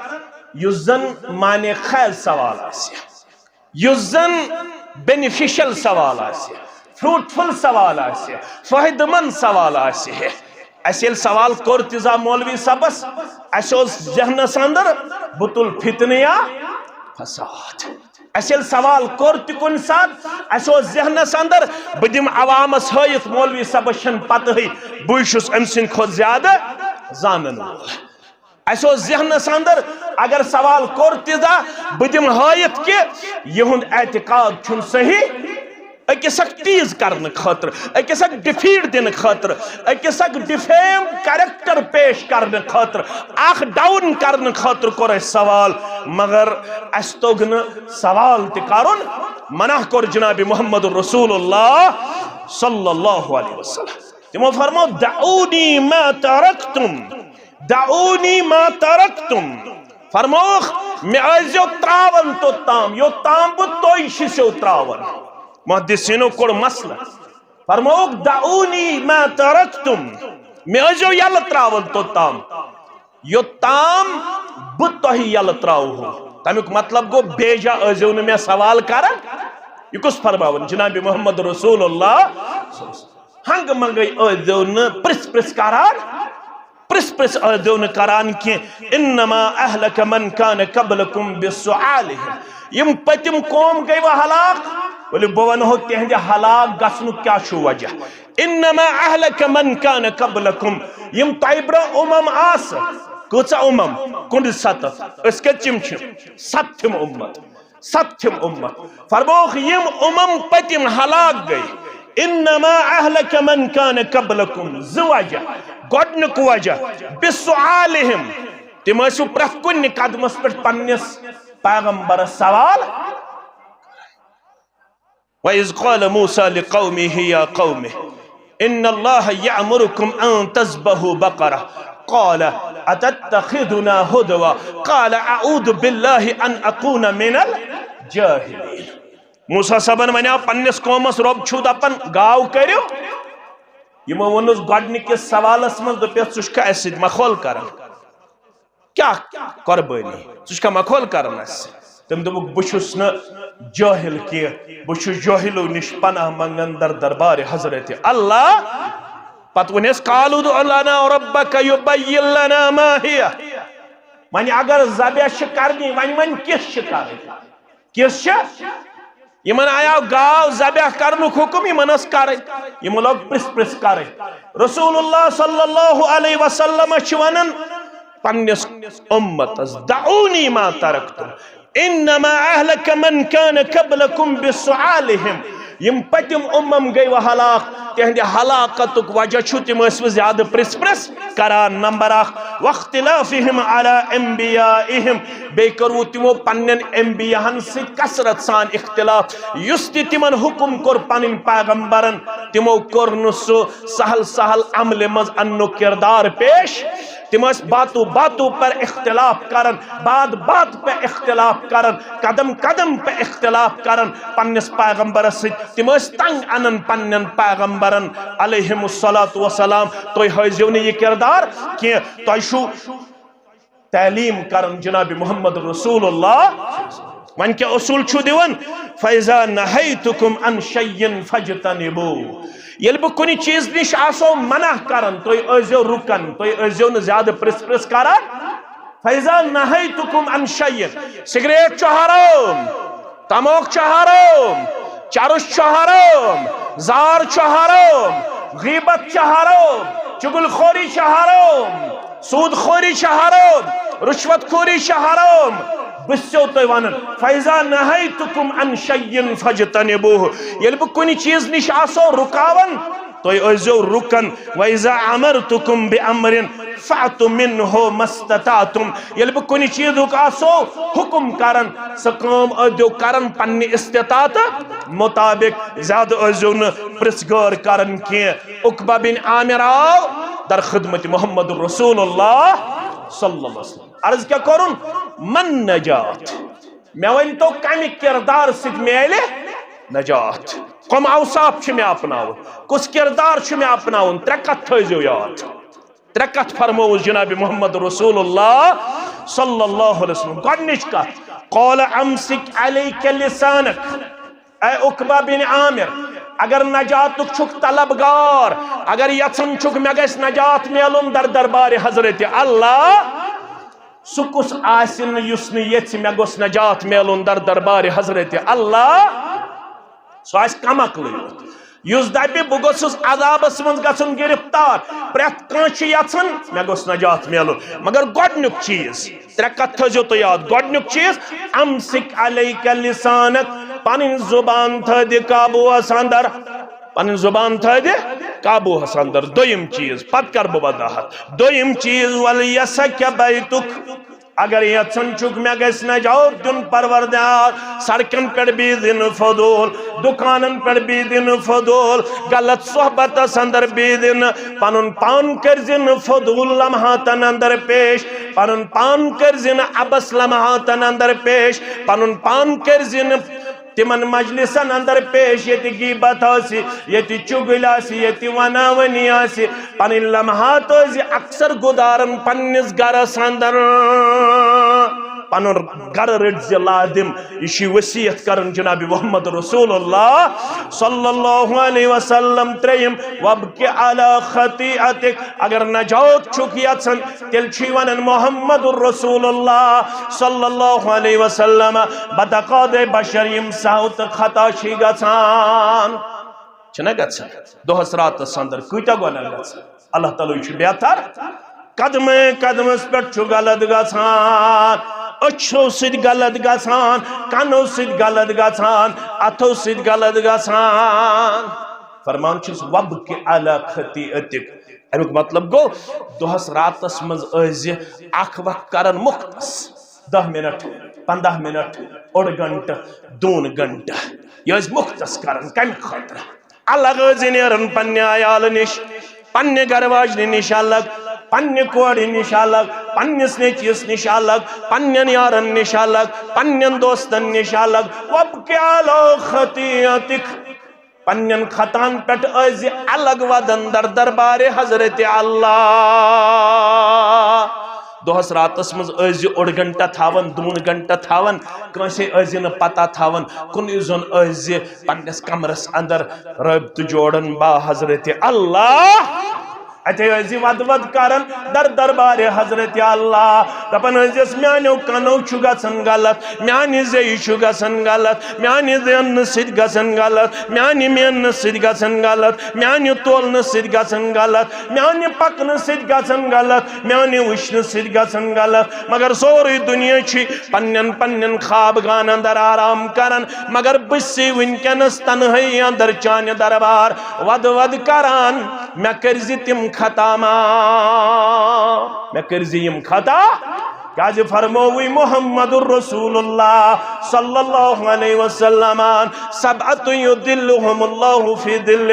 یُس زن معنی خیز سوال آسہِ، یُس زن بینیفیشل سوال آسہِ، فروٹفل سوال آسہِ، فٲیدٕ مند سوال آسہِ۔ اسہِ ییٚلہِ سوال کوٚر تیٖژا مولوی صٲبس، اسہِ اوس ذہنس اندر بہٕ تُلہٕ فتنہٕ یا فساد۔ اسہِ ییٚلہِ سوال کوٚر تہِ کُنہِ ساتہٕ، اسہِ اوس ذہنس اندر بہٕ دِمہٕ عوامس ہٲیِتھ، مولوی صٲبس چھنہٕ پتہٕے، بٕے چھُس أمۍ سٕنٛدِ کھۄتہٕ زیادٕ زانن وول۔ اسہِ اوس ذہنس اندر اگر سوال کوٚر تہِ زانٛہہ، بہٕ دِمہٕ ہٲیِتھ کہِ یِہُنٛد اعتقاد چھُنہٕ صحیح۔ أکِس اکھ تیز کرنہٕ خٲطرٕ، أکِس اکھ ڈیفیٹ دِنہٕ خٲطرٕ، أکِس اکھ ڈیفیم کریکٹر پیش کرنہٕ خٲطرٕ، اکھ ڈاؤن کرنہٕ خٲطرٕ کوٚر اسہِ سوال، مگر اسہِ توٚگ نہٕ سوال تہِ کرُن۔ منع کوٚر جناب محمد رسول اللہ صلی اللہ علیہ وسلم۔ تِمو فرموو، دعونی ما ترکتم، دعونی ما ترکتم۔ فرمووُکھ، مےٚ ٲسۍزیو ترٛاوان توٚتام، یوٚتام بہٕ تُہۍ چھِسو ترٛاوان۔ محدثینو کوٚڑ مسلہٕ۔ فرمووُکھ، دعونی ما ترکتم، مےٚ ٲسۍزیو یَلہٕ ترٛاوان توٚتام، یوٚتام بہٕ تۄہہِ یَلہٕ ترٛاوہو۔ تَمیُک مطلب گوٚو، بیجا ٲسۍزیو نہٕ مےٚ سوال کران۔ یہِ کُس فرماوان؟ جناب محمد رسول اللہ۔ ہنگہٕ منگے ٲسۍزیو نہٕ پرژھ پرژھ کران، پرژھ پرژھ ٲسۍزیو نہٕ کران کینٛہہ۔ انما اہلک من کان قبلکم بسؤالہم۔ یِم پٔتِم قوم گٔے وۄنۍ ہلاک، ؤلِو بہٕ ونہو تِہنٛدِ ہلاک گژھنُک کیٛاہ چھُ وجہ۔ انما اہلک من کان قبلکم، یِم تۄہہِ برونٛہہ امم آسہٕ، کۭژاہ امم؟ کُنہٕ ستتھ۔ أسۍ کٔژِم چھِ؟ ستتھِم امت، ستتھِم امت۔ فرمووُکھ، یِم امم پٔتِم ہلاک گٔے۔ انما اہلک من کان قبلکم، زٕ وجہ۔ گۄڈنیُک وجہ، بسؤالہم، تِم ٲسِو پرٛٮ۪تھ کُنہِ قدمس پٮ۪ٹھ پننِس پیغمبرس سوال۔ وَإِذْ قَالَ مُوسَىٰ لِقَوْمِهِ يَا قَوْمِ إِنَّ اللَّهَ يَأْمُرُكُمْ أَن تَذْبَحُوا بَقَرَةً قَالَ أَتَتَّخِذُنَا هُزُوًا قَالَ أَعُوذُ بِاللَّهِ أَنْ أَكُونَ مِنَ الْجَاهِلِينَ۔ موسیٰ صٲبن ونیاو پننِس قومس، رۄب چھُو دپان گاو کٔرِو؟ یِمو ووٚنُس گۄڈنِکِس سوالس منٛز، دوٚپُکھ، ژٕ چھُکھا اَسہِ سۭتۍ مخول کران؟ کیٛاہ قۄربٲنی؟ ژٕ چھُکھا مخول کران اَسہِ؟ تٔمۍ دوٚپُکھ، بہٕ چھُس نہٕ جٲہِل کینٛہہ، بہٕ چھُس جٲہِلو نِش پناہ منٛگان در دربارِ حضرت اللہ۔ پتہٕ ووٚنُس، قالوا ادع لنا ربك يبين لنا ما هي۔ وۄنۍ اگر ذبح چھِ کرنی، وۄنۍ، وۄنۍ کِژھ چھِ کرٕنۍ؟ کِژھ چھِ؟ یِمن آیاو گاو ذبح کرنُک حُکم، یِمن ٲس کرٕنۍ۔ یِمو لوگ پرژھ پرژھ کرٕنۍ۔ رسول اللہ صلی اللہ علیہ وسلم چھِ ونان پننِس اُمتس، دعونی ما ترکتم، انما اہلک من کان قبلکم بسؤالہم۔ یِم پٔتِم اُمم گٔے وۄنۍ ہلاک، تِہنٛدِ ہلاکتُک وجہ چھُ، تِم ٲسۍ وۄنۍ زیادٕ پرژھ پرژھ کران۔ نمبر اکھ، واختلافہم علی انبیائہم، بیٚیہِ کوٚروُ تِمو پننٮ۪ن انبیاہن سۭتۍ کثرت سان اختلاف۔ یُس تہِ تِمن حُکم کوٚر پنٕنۍ پیغمبرن، تِمو کوٚر نہٕ سُہ سہل سہل عملہِ منٛز اننُک کردار پیش۔ تِم ٲسۍ باتو باتو پر اختلاف کران، بات بات پہ اختلاف کران، قدم قدم پہ اختلاف کران پننِس پیغمبرس سۭتۍ۔ تِم ٲسۍ تنگ انان پننٮ۪ن پیغمبرن علیہم الصلوۃ والسلام۔ تُہۍ ہٲیزیو نہٕ یہِ کردار کینٛہہ، تۄہہِ چھُو تعلیٖم کران جناب محمد رسول اللہ۔ وۄنۍ کیٛاہ اصوٗل چھُو دِوان؟ فَإِذَا نَهَيْتُكُمْ عَنْ شَيْءٍ فَاجْتَنِبُوهُ۔ ییٚلہِ بہٕ کُنہِ چیٖز نِش آسو منع کران، تُہۍ ٲسۍزیو رُکان، تُہۍ ٲسۍزیو نہٕ زیادٕ پرژھ پرژھ کران۔ فَإِذَا نَهَيْتُكُمْ عَنْ شَيْءٍ، سگریٹ چھُ حرام، تموک چھُ حرام، چرس چھُ حرام، زار چھُ حرام، غیبت چھِ حرام، چغل خوری چھِ حرام، سود خوری چھِ حرام، رشوت خوری چھِ حرام۔ بہٕ چھُسو تۄہہِ ونان، فَإِذَا نَهَيْتُكُمْ عَنْ شَيْءٍ فَاجْتَنِبُوهُ۔ ییٚلہِ بہٕ کُنہِ چیٖز نِش آسو رُکاوان، تُہۍ ٲسۍزیو رُکان۔ وَإِذَا أَمَرْتُكُمْ بِأَمْرٍ فَأْتُوا مِنْهُ مَا اسْتَطَعْتُمْ۔ ییٚلہِ بہٕ کُنہِ چیٖزُک آسو حُکُم کران، سۄ کٲم ٲسۍزیو کران پننہِ استطاعتہٕ مُطابق۔ زیادٕ ٲسۍزیو نہٕ پرژھ گٲر کران کینٛہہ۔ عقبہ بن عامر آو در خدمت محمد رسول اللہ صلی اللہ علیہ وسلم۔ عرض کیٛاہ کوٚرُن؟ من نجات؟ مےٚ ؤنۍ تو، کمہِ کردار سۭتۍ میلہِ نجات؟ کم اوصاف چھِ مےٚ اپناوُن؟ کُس کردار چھُ مےٚ اپناوُن؟ ترٛےٚ کتھ تھٲیزیو یاد۔ ترٛےٚ کتھ فرمٲوٕس جناب محمد رسول اللہ صلی اللہ علیہ وسلم۔ گۄڈنِچ کتھ، قال امسک علیک لسانک۔ اے عقبہ بن عامر، اگر نجاتُک چھُکھ طلبگار، اگر یژھان چھُکھ مےٚ گژھِ نجات میلُن در دربارِ حضرت اللہ، سُہ کُس آسہِ نہٕ یُس نہٕ یژھِ مےٚ گوٚژھ نجات میلُن در دربارِ حضرت اللہ؟ سُہ آسہِ کم عقلٕے یوت، یُس دپہِ بہٕ گوٚژھُس عذابس منٛز گژھُن گرفتار۔ پرٛٮ۪تھ کانٛہہ چھُ یژھان مےٚ گوٚژھ نجات میلُن، مگر گۄڈنیُک چیٖز، ترٛےٚ کتھ تھٲیزیو تُہۍ یاد۔ گۄڈنیُک چیٖز، امسک علیک لسانک، پنٕنۍ زبان تھٲوِدِ قابوٗہس اندر۔ پنٕنۍ زبان تھٲوِدِ قابوٗہس اندر۔ دوٚیِم چیٖز، پتہٕ کرٕ بہٕ وضاحت۔ دوٚیِم چیٖز، ولیسک بیتک۔ اگر یژھان چھُکھ مےٚ گژھِ نجات دیُن پروردگار، سڑکن پٮ۪ٹھ بِہزِ نہٕ فضوٗل، دُکانن پٮ۪ٹھ بِہزِ نہٕ فضوٗل، غلط صحبتس اندر بِہزِ نہٕ، پنُن پان کٔرزِ نہٕ فضوٗل لمحاتن اندر پیش، پنُن پان کٔرزِ نہٕ عبث لمحاتن اندر پیش، پنُن پان کٔرزِ نہٕ تِمن مجلسن اندر پیش، ییٚتہِ غیبت آسہِ، ییٚتہِ چُغلۍ آسہِ، ییٚتہِ وناونی آسہِ۔ پنٕنۍ لمحات ٲسۍ زِ اکثر گُزاران پننِس گرس اندر۔ پنُن گرٕ رٔٹۍ زِ لادِم۔ یہِ چھِ وصیت کران جناب محمد رسول اللہ صلی اللہ علیہ وسلم۔ ترٛیٚیِم، وابک علی خطیئتک۔ اگر نجات چھُکھ یژھان، تیٚلہِ چھُے ونان محمد رسول اللہ صلی اللہ علیہ وسلم، بتقاض بشر، یِم سہو تہٕ خطا چھِ گژھان۔ چھُنہ گژھان؟ دۄہس راتس اندر کۭتیاہ گۄناہ گژھان؟ اللہ تعالیٰ چھُ بہتر۔ قدمے قدمس پٮ۪ٹھ چھُ غلط گژھان، أچھو سۭتۍ غلط گژھان، کنو سۭتۍ غلط گژھان، اتھو سۭتۍ غلط گژھان۔ فرمان چھُس، "وابکِ علی خطیئتک۔" امیُک مطلب گوٚو، دۄہس راتس منٛز ٲسۍ زِ اکھ وقت کران مختص، دَہ منٹ، پنٛداہ منٹ، اوٚڑ گھنٹہٕ، دوٗن گھنٹہٕ۔ یہِ ٲسۍ مختص کران۔ کمہِ خٲطرٕ؟ الگ ٲسۍ زِ نیران پننہِ عیالہٕ نِش، پننہِ گرٕ واجنہِ نِش الگ، پننہِ کورِ نِش الگ، پننِس نیٚچوِس نِش الگ، پننٮ۪ن یارن نِش الگ، پننٮ۪ن دوستن نِش الگ۔ وابکِ علی خطیئتک، پننٮ۪ن خطاہن پٮ۪ٹھ ٲسۍ زِ الگ ودان در دربارِ حضرت اللہ۔ دۄہس راتس منٛز ٲسۍ زِ اوٚڑ گھنٹہٕ تھاوان، دوٗن گھنٹہٕ تھاوان، کٲنٛسے ٲسۍ زِ نہٕ پتہ تھاوان، کُنُے زوٚن ٲسۍ زِ پننِس کمرس اندر رٲبطہٕ جوڑان با حضرت اللہ۔ اتے ٲسۍ زِ ودٕ ودٕ کران در دربارِ حضرت اللہ، دپان ٲسۍ زِس، "میانیو کنو چھُ گژھان غلط، میانہِ زیٚیہِ چھُ گژھان غلط، میانہِ زیننہٕ سۭتۍ گژھان غلط، میانہِ میننہٕ سۭتۍ گژھان غلط، میانہِ تولنہٕ سۭتۍ گژھان غلط، میانہِ پکنہٕ سۭتۍ گژھان غلط، میانہِ وٕچھنہٕ سۭتۍ گژھان غلط۔" مگر سورُے دُنیا چھُ پننٮ۪ن پننٮ۪ن خواب گاہن اندر آرام کران، مگر بہٕ چھُسے وٕنکیٚنس تنہٲیی اندر چانہِ دربار ودٕ ودٕ کران۔ مےٚ کٔرۍ زِ تِم خطا معاف، مےٚ کٔرۍ زِ یِم خطا۔ کیازِ فرمووُے محمد رسول اللہ صلی اللہ علیہ وسلمن، "سبعة یظلهم اللہ فی ظلہ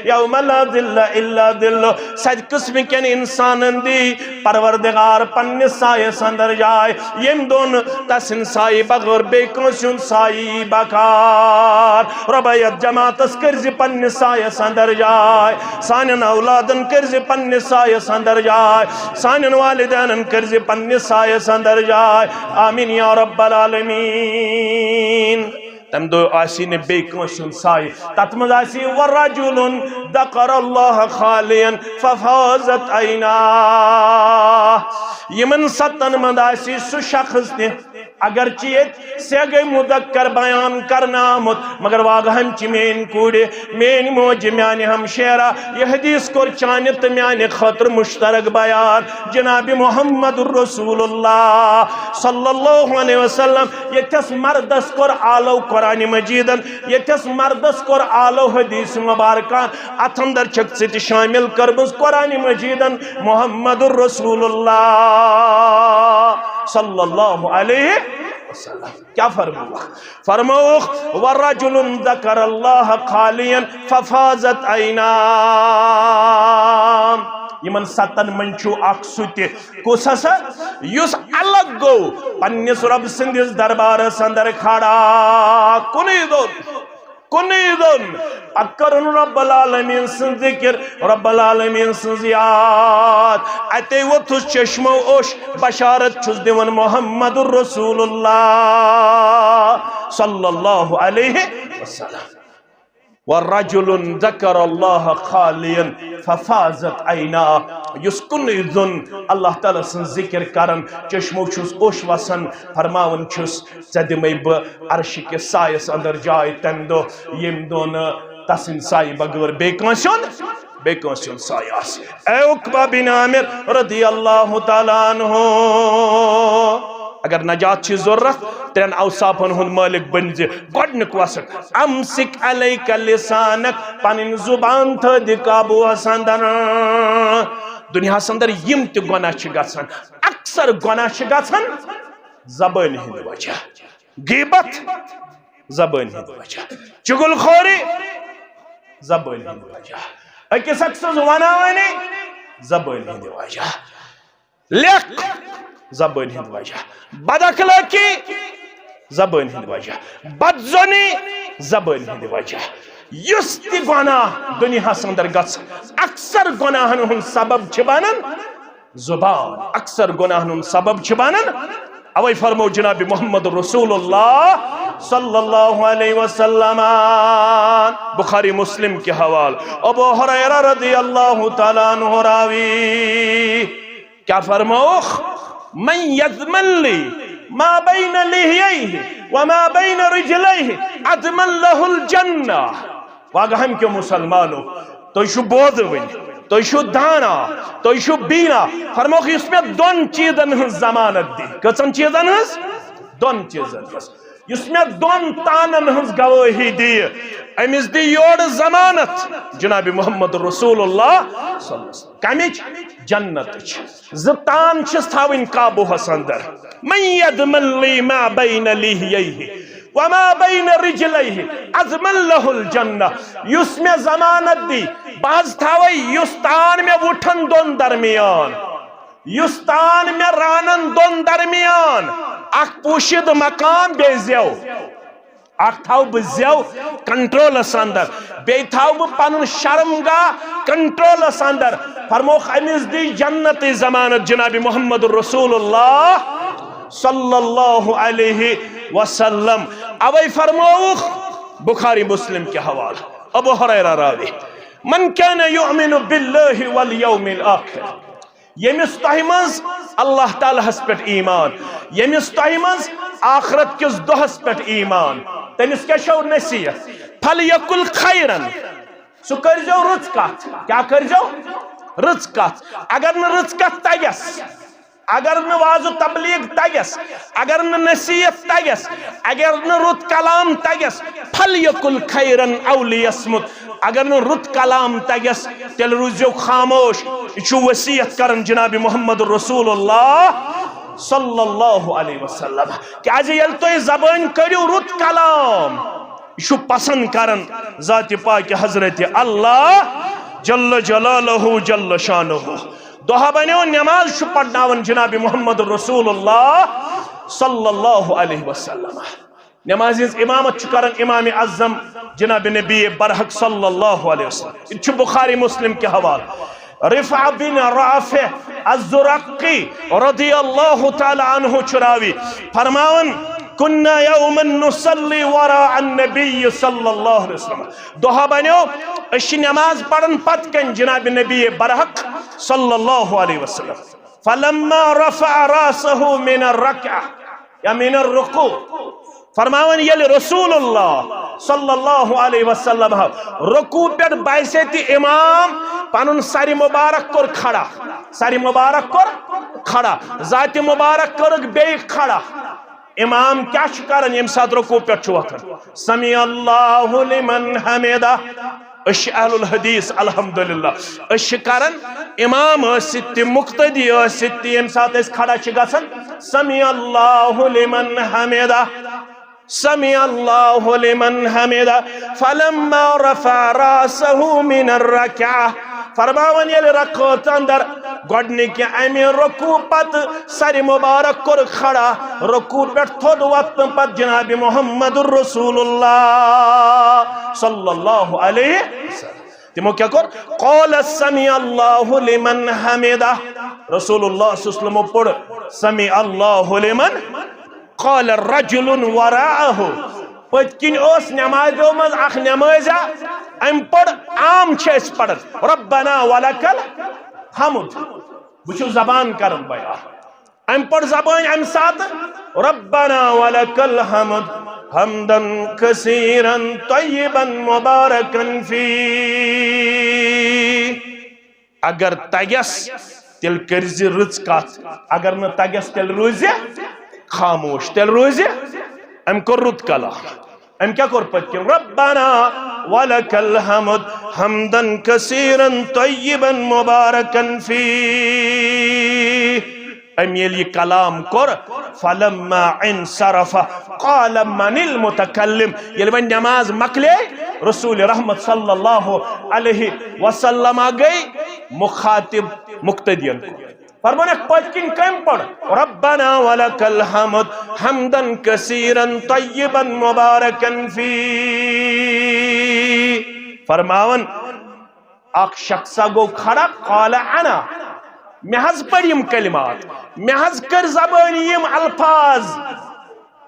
یوم لا ظل الا ظلہ"۔ ستہِ قسمہٕ کٮ۪ن انسانن دی پروردگار پننِس سایس اندر جاے، ییٚمہِ دۄہ نہٕ تسٕنٛدِ سایہِ بغٲر بیٚیہِ کٲنٛسہِ ہُنٛد سایہِ یی بکار۔ رۄبا، یتھ جماعتس کٔرۍ زِ پننِس سایس اندر جاے، سانٮ۪ن اولادن کٔرۍ زِ پننِس سایس اندر جاے، سانٮ۪ن والدینن کٔرۍ زِ پننِس سایس اندر جاے۔ آمین یا رب العالمین۔ تمہِ دۄہ آسی نہٕ بیٚیہِ کٲنٛسہِ ہُنٛد سایہِ۔ تتھ منٛز آسی، "ورجل ذکر اللہ خالیا ففاضت عیناہ۔" یِمن ستن منٛز آسی سُہ شخص تہِ، اگرچہ ییٚتہِ صیغہ مذکر بیان کرنہٕ آمُت، مگر واقعاً چھِ میٲنۍ کورِ، میٲنۍ موج، میانہِ ہمشیرہ، یہِ حدیث کوٚر چانہِ تہٕ میانہِ خٲطرٕ مشترک بیان۔ جناب محمد رسول اللہ صلی اللہ علیہ وسلم، یتھس مردس کوٚر آلو قرآن مجیدن، یتھس مردس کوٚر آلو حدیث مبارکان، اتھ اندر چھکھ ژٕ تہِ شامل کٔرمٕژ قرآن مجیدن۔ محمد رسول اللہ صلی اللہ علیہ وسلم کیا فرمووُکھ؟ فرمووُکھ، "ورجل ذکر اللہ خالیا ففاضت عیناہ۔" یِمن ستن منٛز چھُ اکھ سُہ تہِ، کُس ہسا؟ یُس الگ گوٚو پننِس رۄب سٕنٛدِس دربارس اندر کھڑا۔ کُنُے زوٚن، کُنُے زوٚن۔ پتہٕ کٔرٕن رب العالمین سٕنٛز ذکر، رب العالمین سٕنٛز یاد۔ اتے ووٚتھُس چشمو اوٚش، بشارت چھُس دِوان محمد رسول اللہ صلی اللہ علیہ وسلم۔ ورجل ذکر اللہ خالیا ففاضت عیناہ۔ یُس کُنُے زوٚن اللہ تعالیٰ سٕنٛز ذکر کران، چشمو چھُس اوٚش وسان، فرماوان چھُس، ژےٚ دِمے بہٕ عرشہِ کِس سایس اندر جاے تمہِ دۄہ، ییٚمہِ دۄہ نہٕ تسٕنٛدِ سایہِ بغٲر بیٚیہِ کٲنٛسہِ ہُنٛد، بیٚیہِ کٲنٛسہِ ہُنٛد سایہِ آسہِ۔ اے عقبہ بن عامر رضی اللہ تعالیٰ عنہ، اگر نجات چھِ ضروٗرت، ترٛٮ۪ن اوصافن ہُنٛد مٲلِک بٔنۍ زِ۔ گۄڈٕنیُک وصف، امسک علیک لسانک، پنٕنۍ زُبان تھٲوزِ قابوٗہس اندر۔ دُنیاہس اندر یِم تہِ گۄناہ چھِ گژھان، اکثر گۄناہ چھِ گژھان زبٲنۍ ہٕنٛدِ وجہ۔ غیبت زبٲنۍ ہٕنٛدِ وجہ، چُغل خوری زبٲنۍ ہٕنٛدِ وجہ، أکِس أکۍ سٕنٛز وناوٲنی زبٲنۍ ہٕنٛدِ وجہ، لیکھ زبٲنۍ ہٕنٛدِ وجہ، بد اخلٲقی زبٲنۍ ہٕنٛدِ وجہ، بد ظنی زبٲنۍ ہٕنٛدِ وجہ۔ یُس تہِ گۄناہ دُنیاہس اندر گژھِ، اکثر گۄناہن ہُنٛد سبب چھِ بنان زبان، اکثر گۄناہن ہُنٛد سبب چھِ بنان۔ اوے فرمو جناب محمد رسول اللہ صلی اللہ علیہ وسلم، بخاری مسلم کہِ حوالہٕ، ابو ہریرہ رضی اللہ تعالیٰ عنہ راوی، کیا فرمووُکھ؟ من یضمن لی ما بین لحییہ وما بین رجلیہ اضمن لہ الجنہ۔ واگہم کیو مسلمانو، تُہۍ چھِو بوزوٕنۍ، تُہۍ چھِو دانا، تُہۍ چھِو بینا۔ فرموکھ، یُس مےٚ دۄن چیٖزن ہٕنٛز ضمانت دی۔ کٔژن چیٖزن ہٕنٛز؟ دۄن چیٖزن ہٕنٛز۔ یُس مےٚ دۄن تانن ہٕنٛز گوٲہی دِیہِ، أمِس دِ یورٕ ضمانت جناب محمد رسول اللہ صلی اللہ علیہ وسلم۔ کمِچ؟ جنتٕچ۔ زٕ تان چھِس تھاوٕنۍ قابوہس اندر۔ من یضمن لی ما بین لیحییہ وما بین رجلیہ اضمن لہ الجنہ۔ یُس مےٚ ضمانت دی، بہٕ حظ تھاوے یُس تان مےٚ وُٹھن دۄن درمیان، یُس تان مےٚ رانن دۄن درمیان، اکھ پوشیدٕ مقام بیٚیہِ زیو، اکھ تھاو بہٕ زیو کنٹرولس اندر، بیٚیہِ تھاو بہٕ پنُن شرمگاہ کنٹرولس اندر۔ فرموکھ، أمِس دی جنتٕچ ضمانت جناب محمد رسول اللہ صلی اللہ علیہ وسلم۔ اوے فرمووُکھ بخاری مسلم کہِ حوالہٕ، ابو ہریرہ راوی، من کان یؤمن باللہ والیوم الآخر، ییٚمِس تۄہہِ منٛز اللہ تعالیٰ ہس پٮ۪ٹھ ایمان، ییٚمِس تۄہہِ منٛز آخرت کِس دۄہس پٮ۪ٹھ ایمان، تٔمِس کیٛاہ چھو نصیحت؟ فلیقل خیرن، سُہ کٔرۍزیو رٕژ کتھ۔ کیٛاہ کٔرۍزیو؟ رٕژ کتھ۔ اگر نہٕ رٕژ کتھ تگٮ۪س، اگر نہٕ وعظ و تبلیغ تگٮ۪س، اگر نہٕ نصیحت تگٮ۪س، اگر نہٕ رُت کلام تگٮ۪س، فلیقل خیرن او لیصمت۔ اگر نہٕ رُت کلام تگٮ۪س، تیٚلہِ روٗزِو خاموش۔ یہِ چھُ وصیت کران جناب محمد رسول اللہ صلی اللہ علیہ وسلم۔ کیازِ ییٚلہِ تُہۍ زبٲنۍ کٔرِو رُت کلام، یہِ چھُ پسند کران ذاتِ پاکِ حضرت اللہ جل جلالہ جل شانہ۔ دۄہ بنیو نماز چھُ پرناوان جناب محمد رسول اللہ صلی اللہ علیہ وسلم۔ نمازِ ہٕنٛز امامت چھُ کران امام اعظم جناب نبی برحق صلی اللہ علیہ وسلم۔ یہِ چھُ بخاری مسلم کہِ حوالہٕ۔ رفعہ بن رافع الزرقی رضی اللہ تعالی عنہ چھُ راوی، فرماوان، کنا یوما نصلی وراء النبی صلی اللہ علیہ وسلم۔ دۄہ بنیو، أسۍ چھِ نماز پران پتہٕ کنۍ جناب نبی برحق صلی اللہ علیہ وسلم۔ فلما رفع راسہ من الرکعہ یا من الرکوع، فرماوان، ییٚلہِ رسول اللہ صلی اللہ علیہ وسلم رکوع پٮ۪ٹھ باسے تہِ امام پنُن سر مبارک کوٚر کھڑا، سر مبارک کوٚر کھڑا، ذات مبارک کٔرٕکھ بیٚیہِ کھڑا۔ امام کیٛاہ چھُ کران ییٚمہِ ساتہٕ رکوع پٮ۪ٹھ چھُ وۄتھان؟ سمع اللہ لمن حمدہ۔ أسۍ چھِ اہل الحدیث الحمدللہ۔ أسۍ چھِ کران امام ٲسِتھ تہِ، مقتدی ٲسِتھ تہِ، ییٚمہِ ساتہٕ أسۍ کھڑا چھِ گژھان، سمع اللہ لمن حمدہ، سمع اللہ لمن حمدہ، فلما رفع راسہ من الرکعہ۔ فرماوان، ییٚلہِ رکعت اندر گۄڈنِکہِ امہِ رکوع پتہٕ سر مبارک کوٚر کھڑا، رکوع پٮ۪ٹھ تھوٚد وۄتھنہٕ پتہٕ جناب محمد رسول اللہ صلی اللہ علیہ وسلم۔ تِمو کیٛاہ کوٚر؟ قال سمع اللہ لمن حمدہ۔ رسول اللہ صلی اللہ علیہ وسلم پوٚر سمع اللہ لمن۔ قال رجل وراءہ۔ پٔتۍ کِنۍ اوس نمازیو منٛز اکھ نمازیا، أمۍ پوٚر، عام چھِ أسۍ پران، ربنا ولک الحمد۔ بہٕ چھُس زبان کران بیان۔ أمۍ پٔر زبٲنۍ اَمہِ ساتہٕ، ربنا ولک الحمد حمدا کثیرا طیبا مبارکا فیہ۔ اگر تگٮ۪س، تیٚلہِ کٔرۍ زِ رٕژ کتھ، اگر نہٕ تگٮ۪س، تیٚلہِ روٗزِ خاموش، تیٚلہِ روٗزِ۔ أمۍ کوٚر رُت کلام۔ أمۍ کیٛاہ کوٚر پٔتۍ کِنۍ؟ ربنا ولک الحمد حمدا کثیرا طیبا مبارکا فیہ۔ أمۍ ییٚلہِ یہِ کلام کوٚر، فلما انصرف قال من المتکلم۔ ییٚلہِ وۄنۍ نماز مۄکلے، رسول رحمت صلی اللہ علیہ وسلم گٔے مخاطب مقتدین کُن۔ فرمانکھ پٔتۍ کِنۍ کٔمۍ پٔر؟ ربنا ولک الحمد حمدا کثیرا طیبا مبارکا فیہ۔ فرماوان اکھ شخصا گوٚو کھڑا، قال انا، مےٚ حظ پٔر یِم کلمات، مےٚ حظ کٔر زبٲنۍ یِم الفاظ،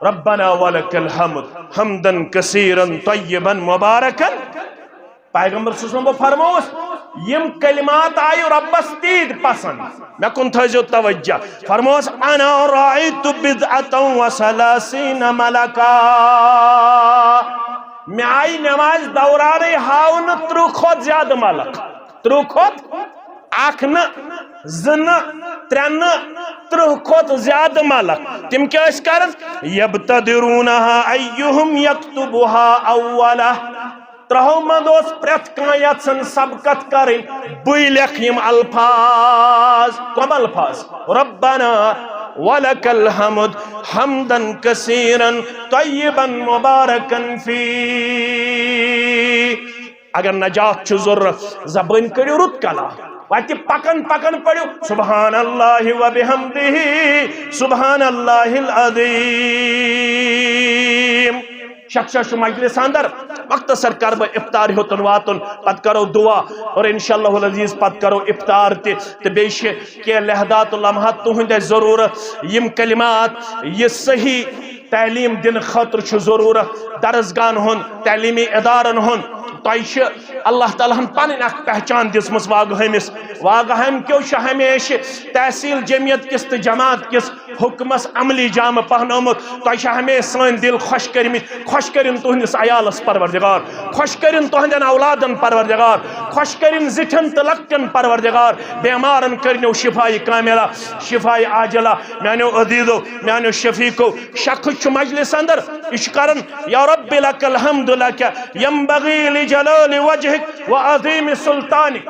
ربنا ولک الحمد حمدا کثیرا طیبا مبارکا۔ پیغمبر صلی اللہ علیہ وسلم فرموس، یِم کلمات آیہِ رۄبس تیٖتۍ پسند۔ مےٚ کُن تھٲیزیو توجہ۔ فرموس، انا رأیت بضعة و ثلاثین ملکا۔ مےٚ آیہِ نمازِ دورانٕے ہاونہٕ ترٕٛہ کھۄتہٕ زیادٕ ملک۔ ترٕٛہ کھۄتہٕ؟ اکھ نہٕ، زٕ نہٕ، ترٛےٚ نہٕ، ترٕٛہ کھۄتہٕ زیادٕ ملک۔ تِم کیٛاہ ٲسۍ کران؟ یبتدرونہا ایہم یکتبہا اولا۔ ترٛہو منٛز اوس پرٛٮ۪تھ کانٛہہ یژھان سبقت کرٕنۍ، بٕے لیکھٕ یِم الفاظ۔ کم الفاظ؟ ربنا ولک الحمد حمدا کثیرا طیبا مبارکا فی۔ اگر نجات چھُ ضرورت، زبٲنۍ کٔرِو رُت کلام۔ وتہِ پکان پکان پٔرِو سبحان اللہ و بحمدہ، سبحان اللہ العظیم۔ شخص چھُ مجلس اندر، مختصر کرٕ بہٕ افطار ہیوٚتُن واتُن، پتہٕ کرو دعا، اور انشاءاللہ العزیز پتہٕ کرو افطار تہِ۔ تہٕ بیٚیہِ چھِ کینٛہہ لحظات و لمحات تُہنٛد اَسہِ ضروٗرت۔ یِم کلمات، یہِ صحیح تعلیٖم دِنہٕ خٲطرٕ چھُ ضروٗرت۔ درسگاہن ہُنٛد، تعلیٖمی ادارن ہُنٛد، تۄہہِ چھِ اللہ تعالیٰ ہن پنٕنۍ اکھ پہچان دِژمٕژ واگہٲمِس۔ واگہٲمۍ کیو چھُ ہمیشہِ تحصیل جمعیت کِس تہٕ جماعت کِس حُکمس عملی جامہٕ پہنومُت۔ تۄہہِ چھِ ہمیشہِ سٲنۍ دِل خۄش کٔرمٕتۍ۔ خۄش کٔرِن تُہنٛدِس عیالس پروردگار، خۄش کٔرِن تُہنٛدٮ۪ن اولادن پروردگار، خۄش کٔرِن زِٹھٮ۪ن تہٕ لۄکٹٮ۪ن پروردگار، بیمارن کٔرنو شفایہِ کاملہ، شفایہِ عاجلہ۔ میانیو عزیزو، میانیو شفیقو، شخص چھُ مجلس اندر، یہِ چھُ کران، یا رب لک الحمد لک ینبغی لجلال وجہک و عظیم سلطانک۔